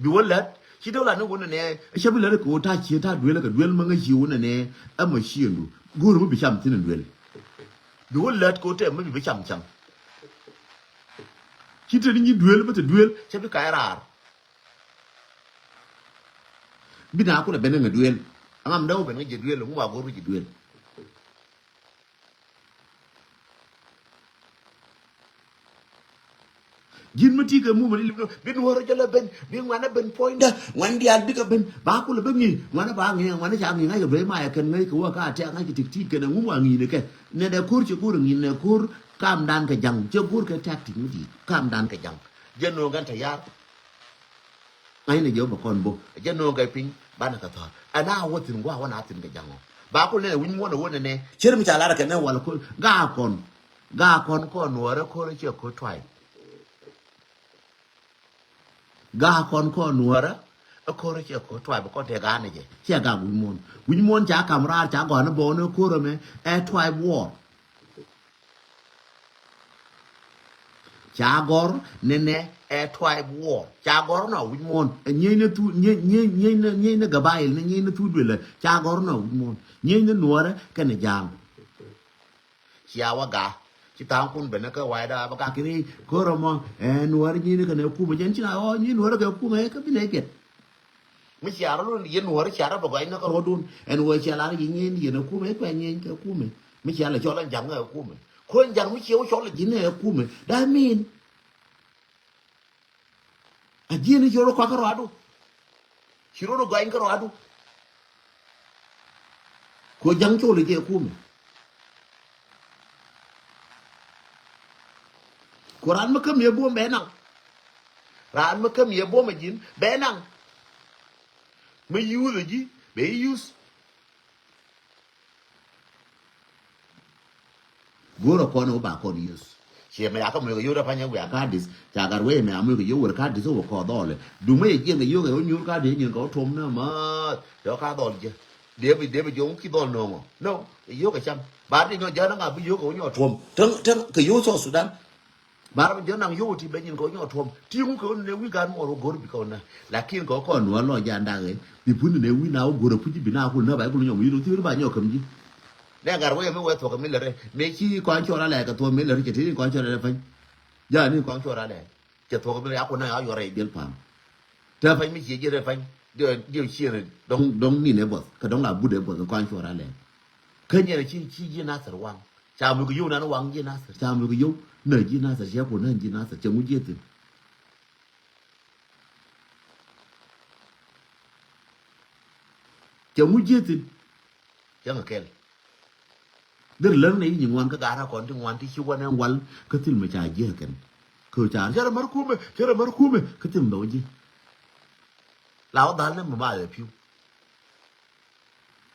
Bi wä lät ci dee wä la ni wä nɛnɛ cä bi lät kɛ wä ta̱a̱ ciëë ta̱a̱ duël kɛ duël ma ŋäc ci wä nɛnɛ. Ɛmɔ ciëëŋdu go̱o̱r mi bi cam thi̱n in duël. Bi wä lät kɛ wä tɛm mi bi bi cam cam. Ci te ni nyi duël bä te duël cä bi ka̱a̱c raar. Bi na kulɛ ben ŋä duël. Aŋam dee wä ben ŋä jɛ duël ŋu wa go̱o̱r ŋä jɛ duël. Ji̱n mi ti kɛ mumɛ ni lip ni bi nuɔ̱ɔ̱r jɛ lɛ ben bi ŋuanɛ ben puɔ̱nydä ŋuan diaal bikɛ ben ba kulɛ ben ŋi̱i̱c ŋuanɛ ba ŋi̱i̱c ŋuanɛ ca ŋi̱i̱c ŋa̱c kɛ ben mayɛ kɛn ŋäc kɛ wä ka tɛk ŋa̱c kɛ tik tik kɛn ɛ ŋum wa ŋi̱i̱c ni kɛ nɛ dɛ ko̱r cɛ ko̱r ɛ ŋi̱i̱c nɛ ko̱r kamdan kɛ ja̱ŋ cɛ ko̱r kɛ tactic mi di̱i̱t kamdan kɛ ja̱ŋ. Jɛ no̱o̱ŋ kɛn te yar. Ŋa̱cnɛ jɛ wä bɛ kɔn bo̱ jɛ no̱o̱ŋ kɛ piny banɛ kɛ thɔ̱ɔ̱r ɛn a wä thi̱n gua̱a̱ wä na thi̱n kɛ ja̱ŋ ɔ ba kul nɛnɛ wi̱ny muɔ̱n ɛ wä nɛnɛ. Cier mi ca lar ɛ kɛ nɛ wal ko̱r gaak kɔn gaak kɔn kɔn nuɔ̱ɔ̱rä ko̱r ciɛ ko̱r tuay. Gaak kɔn kɔn nuɔ̱ɔ̱rä ɛ ko̱r ciɛ ko̱r tuay bɛ kɔn tɛ ga̱a̱n ɛ jɛ ciɛ gaak wi̱ny muɔ̱n wi̱ny muɔ̱n ca kam raar ca gɔ̱a̱n ɛ bɔɔn ɛ ko̱r ɛmɛ ɛ tuay buɔɔr. Ca gɔr nɛnɛ ɛ tribe war ca gɔr nɔ wi̱c muɔ̱n ɛ nyieny ni thu nyieny nyieny nyieny ni nyieny ni gabayil ni nyieny ni thu duelɛ ca gɔr nɔ wi̱c muɔ̱n nyieny ni nuɔrɛ kɛnɛ ja̱a̱ŋ. Cia wä ga ci tha̱a̱ŋ kun benɛ kä wayda bä gak kiri ko̱r ɛmɔ ɛ nuɔrɛ nyieny ni kɛnɛ kumɛ jɛn ci na ɣɔɔ nyieny nuɔrɛ kɛ kumɛ kä binɛ gɛt. Mi cia rɔ lun yɛn wä ri cia rɔ bɛ gɔc ni kä ruɔdun ɛn wä cia lar yi nyin yɛn ɛ kumɛ kuɛ nyin kɛ kumɛ. Mi cia lɛ cɔl ɛn jaŋ ɛ kumɛ kuɛ jaŋ mi cia wä cɔl ɛ ji̱n ɛ kumɛ. That mean a ji̱n ci rɔ kɔak kä ruɔdu. Ci rɔ gɔc kä ruɔdu. Kuɛ jaŋ cɔl ɛ jɛ kumɛ. Ku raan mi käm yɛ buɔ̱m bɛ naŋ. Raan mi käm yɛ buɔ̱m ɛ ji̱n bɛ naŋ. Mi yuth ɛ ji̱ bɛ yuth. Go̱o̱rä kɔn ɛ wä ba kɔn yuth. Ciɛ mɛ yakä muekɛ yot ɛ panyɛ wiak ka̱a̱dith ca gat wee mɛ a muekɛ yot wër ka̱a̱dith ɛ wä kɔɔth dhɔɔlɛ. Dumä yɛ jiɛŋ kɛ yio̱k ɛ wä nyuur ka̱a̱dith nyin kɛ wä tuɔm nä maath. Yɔ ka̱a̱th dhɔɔl jɛ dee bi dee bi jɔŋ ki dhɔɔl nööŋɔ. No, yio̱k ɛ cam. Bar ni nyɔ jɛ na ŋa bi yio̱k ɛ wä nyɔ tuɔm. Täŋ täŋ kɛ yio̱k South Sudan. Bar bi jɔn naŋ yio̱w ti ben nyin kɛ wä nyɔk tuɔm ti ŋu kɛ wä nɛ wi̱i̱ gan muɔr wä go̱r bi kɛ wä nä. Lakin kɛ wä kɔn nuɔr lɔ jan dak ɛ bi pun nɛ wi̱i̱ na wä go̱r ɛ puc bi na kul nä ba kul nyɔk wi̱i̱ ti wä ba nyɔk käm ji̱. Nɛ gat wä yɛ mi wä thuɔk kɛ mi lɛ rɛ mɛ ci kɔn cuɔr alɛ kɛ thuɔk mi lɛ rɛ cɛ ti ni kɔn cuɔr alɛ pany. Ja ni kɔn cuɔr alɛ cɛ thuɔk mi lɛ ya kun na ya yuɔr rɛ diɛl pam. Tɛ pany mi cie jiɛ rɛ pany diɛ diɛ cie rɛ dɔŋ dɔŋ ni nɛ buɔth kɛ dɔŋ la but ɛ buɔth kɔn cuɔr alɛ. Kä nyɛ rɛ ci ci jiɛ na thɛr waŋ. Ca mi kɛ yio̱w nan waŋ ji̱ Nathir. Ca mi kɛ yio̱w nä ji̱ Nathir cɛ kun nä ji̱ Nathir cɛ ŋu ji̱ thi̱n. Cɛ ŋu ji̱ thi̱n. Cɛ ŋa kɛl. Dher lär nɛ yi nyi ŋuan kä ga̱ra kɔn ti ŋuan ti ci wanɛ wal kä thil mɛ ca ji̱ kɛn. Kä car cɛ rɛ mär kumɛ, cɛ rɛ mär kumɛ kä thil mɛ wä ji̱. La wä dhal nɛ mɛ ma yɛ piu.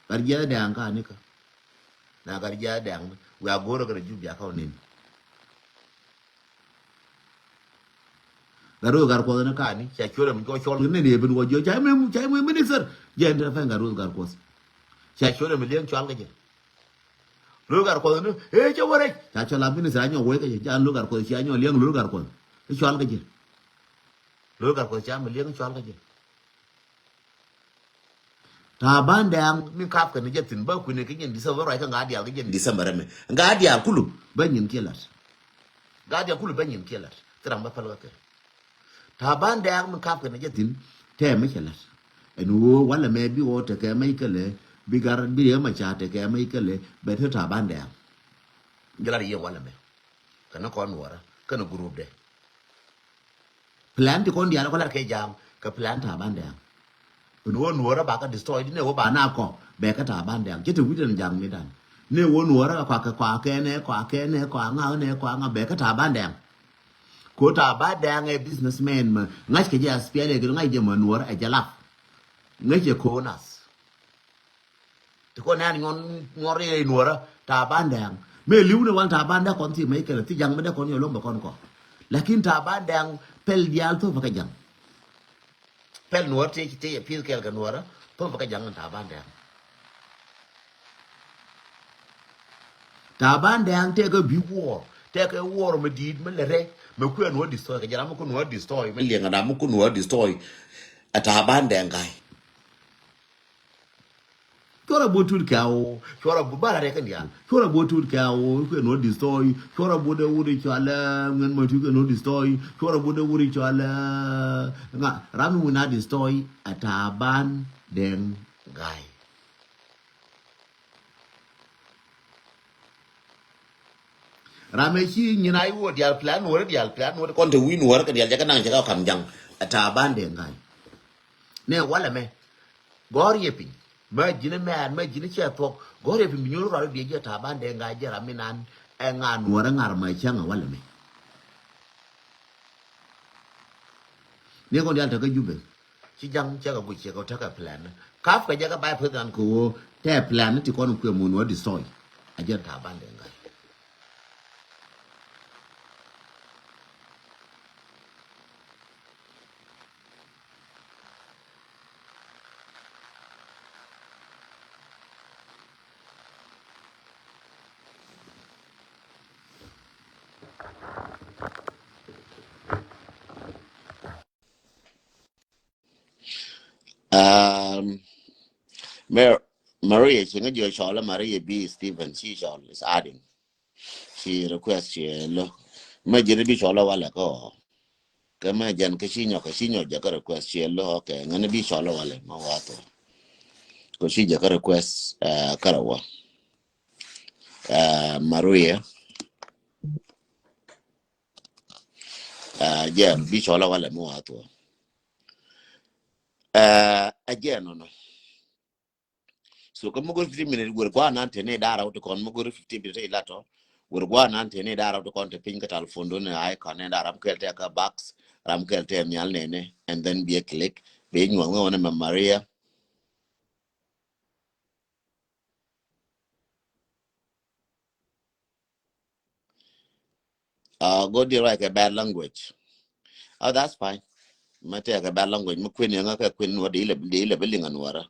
Gat jiɛ dɛŋ ka ni kä. Na gat jiɛ dɛŋ. Wiaa go̱o̱rä kɛ rɛ jup bia ka wä nin. Gat Ruth Gatkuɔth ni kani ca cuɔl mi cɔl cɔl ni ni bin wɔ jiɔ ca mi ca mi minister. Jɛ ni fɛn Gat Ruth Gatkuɔth. Ca cuɔl mi liɛŋ cɔl kɛ jɛ. Ruth Gatkuɔth ni e cɛ wɛrɛ ca cɔl a minister a nyɔ wɛ kɛ jɛ. Ca Ruth Gatkuɔth ca nyɔ liɛŋ Ruth Gatkuɔth. Cɔl kɛ jɛ. Ruth Gatkuɔth ca mi liɛŋ cɔl kɛ jɛ. Taban Dɛŋ mi kap kɛ ni jɛ thin ba kui̱ni kɛ jɛn December ruac kɛ ŋa diaal kɛ jɛn December ɛmɛ. Ŋa diaal kulu ba nyin kiɛ lat. Ŋa diaal kulu ba nyin kiɛ lat. Thil ram ba päl kɛ kɛ. Taban Dɛŋ mi kap kɛ ni jɛ thin tɛ mi cɛ lat. Ɛn ɣöö walɛ mɛ bi ɣöö tekɛ mɛ ikɛlɛ bi gar bi rɛ ma ca tekɛ mɛ ikɛlɛ bɛ te Taban Dɛŋ. Jɛ lat yɛ walɛ mɛ. Kɛ ni kɔn nuɔrä kɛ ni group dɛ. Plan ti kɔn diaal kɔ lat kɛ jam kɛ plan Taban Dɛŋ. Ni wä nuɔrä ba kä destroy di ni wä ba na kɔ bɛ kä Taban Dɛŋ. Cɛ ti wi̱dɛn jam mi dan ni wä nuɔrä kɔ kɛ kɔ kɛ nɛ kɔ kɛ nɛ kɔ ŋa nɛ kɔ ŋa bɛ kä Taban Dɛŋ. Ko Taban Dɛŋ ɛ businessman mɛ ŋa̱c kɛ jɛ aspiɛl ɛ kɛ ŋa̱c jɛ mɛ nuɔrä ɛ jɛ lap. Ŋa̱c jɛ konas. Ti kɔn nɛn nyuɔn nyuɔn riɛy nuɔrä Taban Dɛŋ. Mëë li̱w ni wan Taban Dɛŋ kɔn thi mɛ ikɛlɛ thi jaŋ mi dee kɔn yɛ lom bɛ kɔn kɔ. Lakin Taban Dɛŋ pɛl diaal thop bä kɛ jaŋ. Pɛl nuɔr ti ti pi̱th kɛl kɛ nuɔrä thop bä kɛ jaŋ Taban Dɛŋ. Taban Dɛŋ tɛkɛ bi wuɔr tɛkɛ wuɔr mi di̱i̱t mi lɛ rɛ mi kuɛ nuɔr destroy kɛ jɛ ram mi ku nuɔr destroy mi liɛŋ ram mi ku nuɔr destroy. Ɛ Taban Dɛŋ ga̱y. Cuɔrɛ bo tut kɛ awo cuɔrɛ bo bara rɛ kɛ dial cuɔrɛ bo tut kɛ awo kɛ no destroy cuɔrɛ bo de wuri cual ŋen ma tu kɛ no destroy cuɔrɛ bo de wuri cual ŋa ram mi wina destroy a Taban Dɛŋ ga̱y. Ram ɛ ci nyin a iwuɔ dial plan nuɔrɛ dial plan nuɔrɛ kɔn te wi̱i̱ nuɔrɛ kɛ dial jɛ kɛ naŋ cɛ kɛ kam jaŋ a Taban Dɛŋ ga̱y. Nɛ walɛ mɛ gɔr yɛ piny ma ji̱n mɛ an ma ji̱n cɛ thuɔk gɔr yɛ piny bi nyuur rɔl biɛ jiɛ Taban Dɛŋ ga̱y jɛ ram mi nan ɛ ŋa nuɔrɛ ŋar ma cäŋ a walɛ mɛ. Ni kɔn dial tekɛ Jubɛ ci jaŋ cɛ kɛ guic cɛ kɛ tekɛ plan kap kɛ jɛ kɛ bay president kɛ ɣöö tɛ plan ti kɔn kuɛ mun wä destroy. A jɛ Taban Dɛŋ ga̱y. Um, Mar Maria ci ŋa jiɔ cɔl Maria B Stephen ci cɔl is adding. Ci request ci lo. Ma jiri bi cɔl walɛ ko. Kɛ mɛ jɛn kä ci nyɔk kä ci nyɔk jɛ kä request ci lo. Okay, ŋäni bi cɔl walɛ ma wato. Ko ci jɛ kä request uh, kara wa. Uh, Maria. Uh, jɛ bi cɔl walɛ ma wato. Uh, a jɛ no no. So kä mugor fifteen minutes wër gua nan tene dara wuti kɔn mugor fifteen minutes ila tɔ. Wër gua nan tene dara wuti kɔn te piny kä telephone dun ai kɔn ne dara ram kɛl te kä box ram kɛl te mial nene and then be a click be nyuɔŋ ŋɔne ma Maria. Uh, go deal like a bad language. Oh, that's fine. Ma te ka bad language ma kwen yanga ka kwen wa de ile de ile bilinga nuara.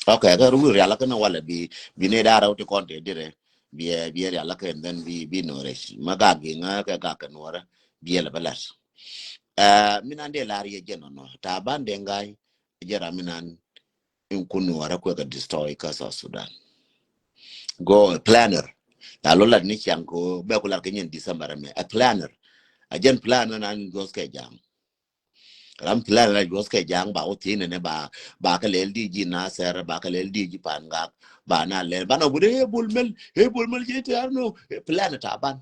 Okay, ka ru riala kana wala bi bi ne dara wuti konte dire bi bi riala ka and then bi bi no res ma ga gi nga ka ga ka nuara bi ele balas. Uh, mina de lar ye jeno no Taban Dɛŋ ga̱y. Jɛ ram inan in kun nuɔrä kuɛ kɛ destroy kä South Sudan. Go a planner. Ya lo lat ni ciaŋ ko bɛ ku lat kɛ nyin December mɛ a planner. A jɛn planner nan juɔth kɛ jaŋ. Ram planner na juɔth kɛ jaŋ ba wä thi̱n nɛ ba ba kɛ lɛl di ji̱ Nasir ba kɛ lɛl di ji̱ Pangak ba na lɛl ba na wut ɛ Bol Mel ɛ Bol Mel ji̱ tɛɛr no plan Taban.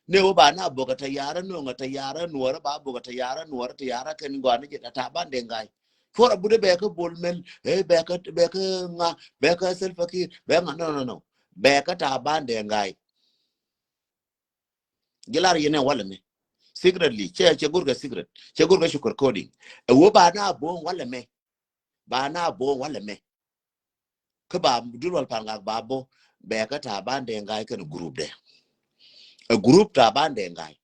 Ne wä ba na bok a tayara no ŋa tayara nuɔrä ba bok a tayara nuɔrä tayara kɛn gɔani jɛ Taban Dɛŋ ga̱y. Puɔr abut ɛ bɛ kä Bol Mel, ɛ bɛ kä, bɛ kä ŋa, bɛ kä Salva Kiir, bɛ ŋa, no, no, no. Bɛ kä Taban Deng Gai. Jilar yɛn ɛ walɛ mɛ. Secretly, cɛ, cɛ go̱r kɛ secret. Cɛ go̱r kɛ sugar coating. Ɛ wä ba na bo̱o̱ŋ walɛ mɛ. Ba na bo̱o̱ŋ walɛ mɛ. Kä ba dul wal Pangak ba bo̱. Bɛ kä Taban Deng Gai kɛn group dɛ. Ɛ group Taban Deng Gai.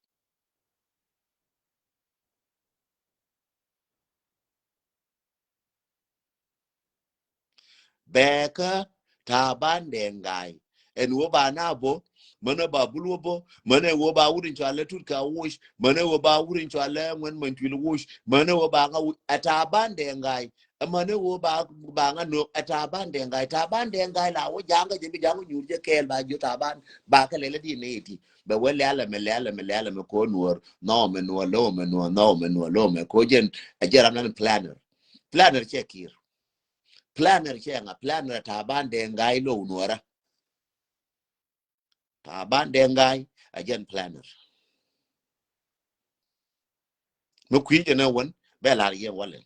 Bɛ kä Taban Deng Gai. Ɛn wä ba na bo̱, mänɛ ba bul wä bo̱, mänɛ wä ba wut in cɔal ɛ Tut Ka Wuc, mänɛ wä ba wut in cɔal ɛ Ŋuɛn Many Tuil Wuc, mänɛ wä ba ŋa Wuc, ɛ Taban Deng Gai. Ɛ mänɛ wä ba, ba ŋa Nok, ɛ Taban Deng Gai. Taban Deng Gai la wä ja̱ŋ kä jɛ bi ja̱ŋ wä nyuur jɛ kɛɛl ba jiö Taban, ba kɛ lɛl ɛ di nɛ iti. Bɛ wä lɛl ɛmɛ, lɛl ɛmɛ, lɛl ɛmɛ ko nuɔr. Nhɔw mɛ nuɔr, low mɛ nuɔr, nhɔw mɛ nuɔr, low mɛ ko jɛn. Ɛ jɛ ram nan planner. Planner cɛ Kiir. Planner cɛ ŋa, planner Taban Deng Gai low nuɔrä. Taban Deng Gai a jɛn planner. Mi kui̱ jɛ nɛ wän bɛ lar yɛn walɛ.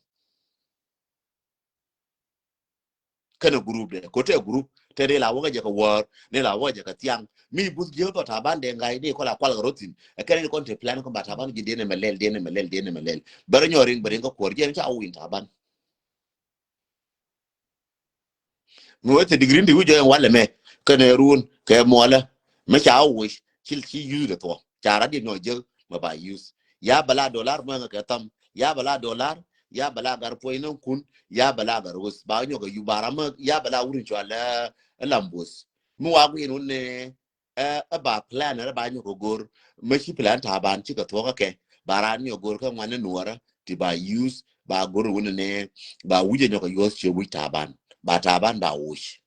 Kɛnɛ group dɛ ko tɛ group tɛ ri la wä kɛ jɛ kɛ wäär ni la wä kɛ jɛ kɛ thiaŋ. Mi buth jiɛ bä Taban Deng Gai ni kɔ la kual kɛ rothin. Ɛ kɛnɛ ni kɔn te plan kɔn ba Taban ji̱ denɛ mɛ lɛl, denɛ mɛ lɛl, denɛ mɛ lɛl. Bɛ rɔ nyɔ riŋ bɛ riŋ kɛ kuɔr jɛn ca win Taban. Mi wee thɛ digri ti wi̱c jɔyɛn walɛ mɛ kɛnɛ run kɛ muɔlɛ mɛ ca wä wi̱c ci, ci use dɛ thuɔ ca rat diɛ nɔ jek mɛ ba use. Ya bɛ la dollar mɛ ŋɛ kɛ tham, ya bɛ la dollar, ya bɛ la gar puɔy nɛ kun, ya bɛ la gar wus ba nyɔk kɛ yu ba ram mɛ ya bɛ la wur in cɔal ɛ lambus. Mi wa guin wun nɛ ɛ, ɛ ba plan rɛ ba nyɔk kɛ go̱r. Mɛ ci plan Taban ci kɛ thuɔk kɛ ba ran nyɔk go̱r kä ŋuan ni nuɔrä ti ba use ba go̱r wun ni ba wi̱c ɛ nyɔk kɛ yuɔth ci wi̱c Taban ba Taban ba wuc.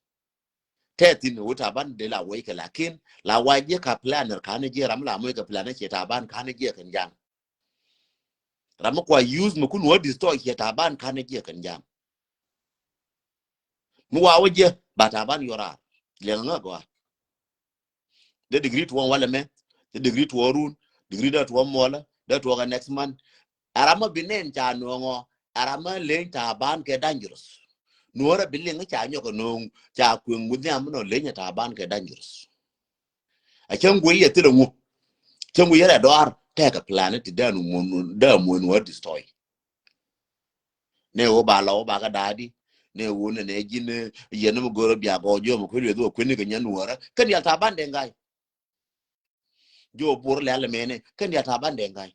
Tɛ thin wä Taban de la wec kɛ lakin la wa jiɛ ka plan rɛ kan jiɛ ram la moc kɛ plan rɛ ci Taban kan jiɛ kɛn jam. Ram mi kua use mi kun wä destroy ci Taban kan jiɛ kɛn jam. Mi wa wä jiɛ ba Taban yɔra liɛŋ ŋä gɔa. De degree tuɔŋ walɛ mɛ, de degree tuɔŋ run, degree de tuɔŋ muɔlɛ, de tuɔŋ next month. Ɛ ram mɛ bi nɛn ca nuɔŋɔ, ɛ ram mɛ leny Taban kɛ dangerous. Nuɔrɛ bi liŋ ca nyɔk nuɔŋ ca kueŋ wä nhiam nɔ leny Taban kɛ dangerous. A cäŋ guiy yɛ thilɛ ŋu. Cäŋ guiy yɛ rɛ dɔar tɛkɛ plan ti dee nu mun dee mun wä destroy. Nɛ wä ba lɔ wä ba kä da̱a̱di. Nɛ wä nɛ nɛ ji̱n yɛn ni mi go̱rä bia gɔɔ jiɔ mi kui̱ lueth wä kui̱ ni kɛ nyɛn wä rä kɛn yal Taban Deng Gai. Jiɔ bur lɛl mɛnɛ kɛn yal Taban Deng Gai.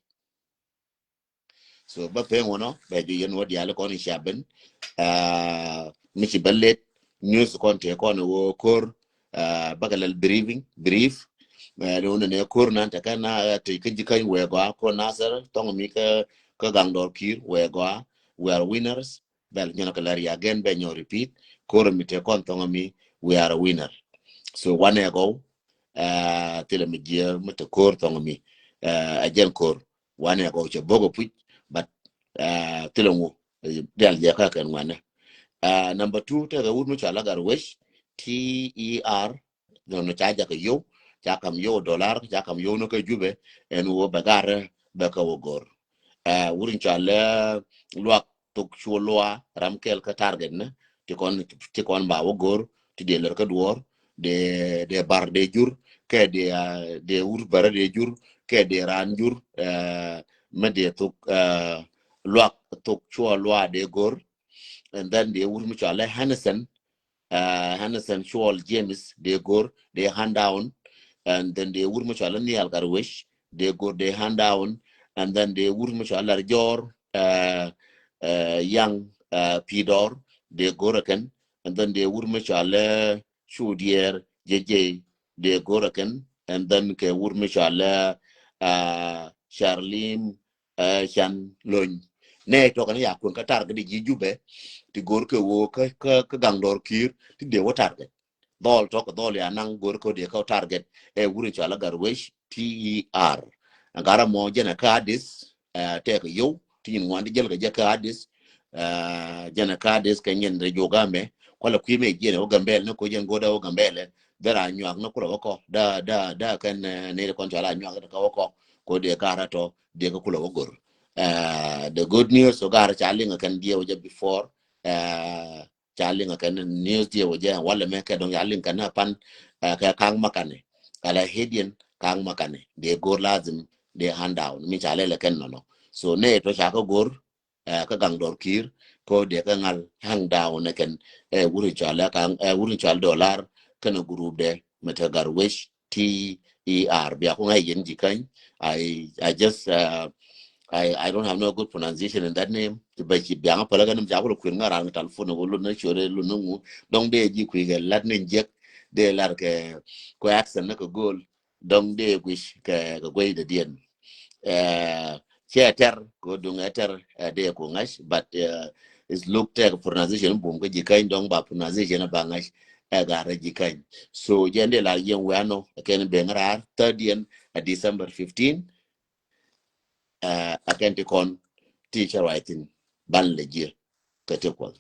So bä pɛŋ wä nɔ bɛ jiɔ yɛn wä diali kɔn in cia ben. Mi ci bä let news kɔn tëë kɔn wä ko̱r. Bä kɛ lɛl briefing brief. Ni wä nɛ nɛ ko̱r nan tɛ kɛn na tëë kɛn ji̱ kɛn wɛ gɔa ko̱r Nasir thɔŋ mi kä kä gaŋ dɔr Kiir wɛ gɔa. We are winners. Bɛl nyɔnɔ kɛ lɛr ya gɛn bɛ nyɔ repeat. Ko̱r mi tëë kɔn thɔŋ mi we are a winner. So wanɛ gɔw thilɛ mi jiɛ mi tëë ko̱r thɔŋ mi a jɛn ko̱r. Wanɛ gɔw cɛ bok a puc but thilɛ ŋu dial jɛ kä kɛn wanɛ. Number two tëë kɛ wut mi cua la gar wec T E R. Nɔnɔ ca jakä yow ca kam yow dollar ca kam yow ni kä Jubɛ. Ɛn wä bɛ gar bɛ kä wä gor. Wur in cua lɛ luak thok cuɔ lua ram kɛl kä target ni ti kɔn ti kɔn ba wä gor ti dee lär kä duɔr. Dee dee bar dee jur kɛ dee dee wur bärä dee jur kɛ dee ran jur. Mɛ dee thok luak thok cuɔ lua dee gor. And then dee wur mi cua lɛ Henderson Henderson Chuɔl James dee gor dee hand down. And then dee wur mi cɔal Nial Garwec dee gor dee hand down. And then dee wur mi cɔal Lar Jɔr Yang Pidor dee gor akɛn. And then dee wur mi cɔal Cudiɛr Jejey dee gor akɛn. And then kɛ wur mi cɔal Charlim Can Lony. Nɛ tɔkɛ ni ya kueŋ kä target di ji̱ Jubɛ ti gor kɛ woo kä kä kä gaŋ dɔr Kiir ti dee wä target. Dhɔl tɔkɛ dhɔl ya naŋ gor kɛ dee kä target. Ɛ wur in cɔal Garwec T E R. Aŋkara mɔ jɛn ɛ kä Addis tɛkɛ yow ti nyin ŋuan ti jäl kɛ jɛ kä Addis. Jɛn ɛ kä Addis kɛ nyin rɛ jok amɛ kualɛ kui̱ mɛ jiɛn ɛ wä Gambɛl ni ko jɛn go̱dɛ wä Gambɛl. Dhɛr a nyuak ni kulɛ wä kɔ da da da kɛn ni kɔn cɔal a nyuak ni kä wä kɔ. Ko dee ka rat tɔ dee kä kulɛ wä gor. Uh, the good news, so gar ca liŋ kɛn diɛ wä jɛ before, uh, ca liŋ kɛn news diɛ wä jɛ, walɛ mɛ kɛ dɔŋ ca liŋ kɛn pan, uh, kɛ kaŋ makanɛ. Kala hediɛn kaŋ makanɛ. Dee go̱r lazim dee hand down. Mi ca lɛ lɛ kɛn nɔnɔ. So nɛ tɔ ca kɛ go̱r, uh, kä gaŋ dɔr ki̱i̱r, ko dee kɛ ŋal hand down nɛ kɛn, uh, wurin ca lɛ kaŋ, uh, wurin ca lɛ dollar kɛn group dɛ mɛ te gar wish T E R. Bia ku ŋa̱c yɛn ji̱ käny. I, I just, uh, I, I don't have no good pronunciation in that name. Bɛ ci biaŋ a pälä kɛ nim ca ku lɛ kui̱n ŋa̱ ran kɛ telephone ko lun ni ciöt lun ni ŋu. Dɔŋ dee ji̱ kui̱ kɛ lat ni jek. Dee lar kɛ kuɛ accent ni kɛ go̱o̱l. Dɔŋ dee guic kɛ, kɛ guic dee diɛn. Eh, cɛ tɛr ko duŋ ɛ tɛr, eh, dee ku ŋa̱c, but, eh, is look tɛk pronunciation bum kɛ ji̱ käny dɔŋ ba pronunciation ba ŋa̱c. Ɛ gar ji̱ käny. So jɛn dee la yɛn wɛn nɔ kɛn ben raar thirtieth a December fifteen. Uh, a kɛn ti kɔn ti cɛ ruac thin ban lɛ jiɛ kɛ ti kuɔth.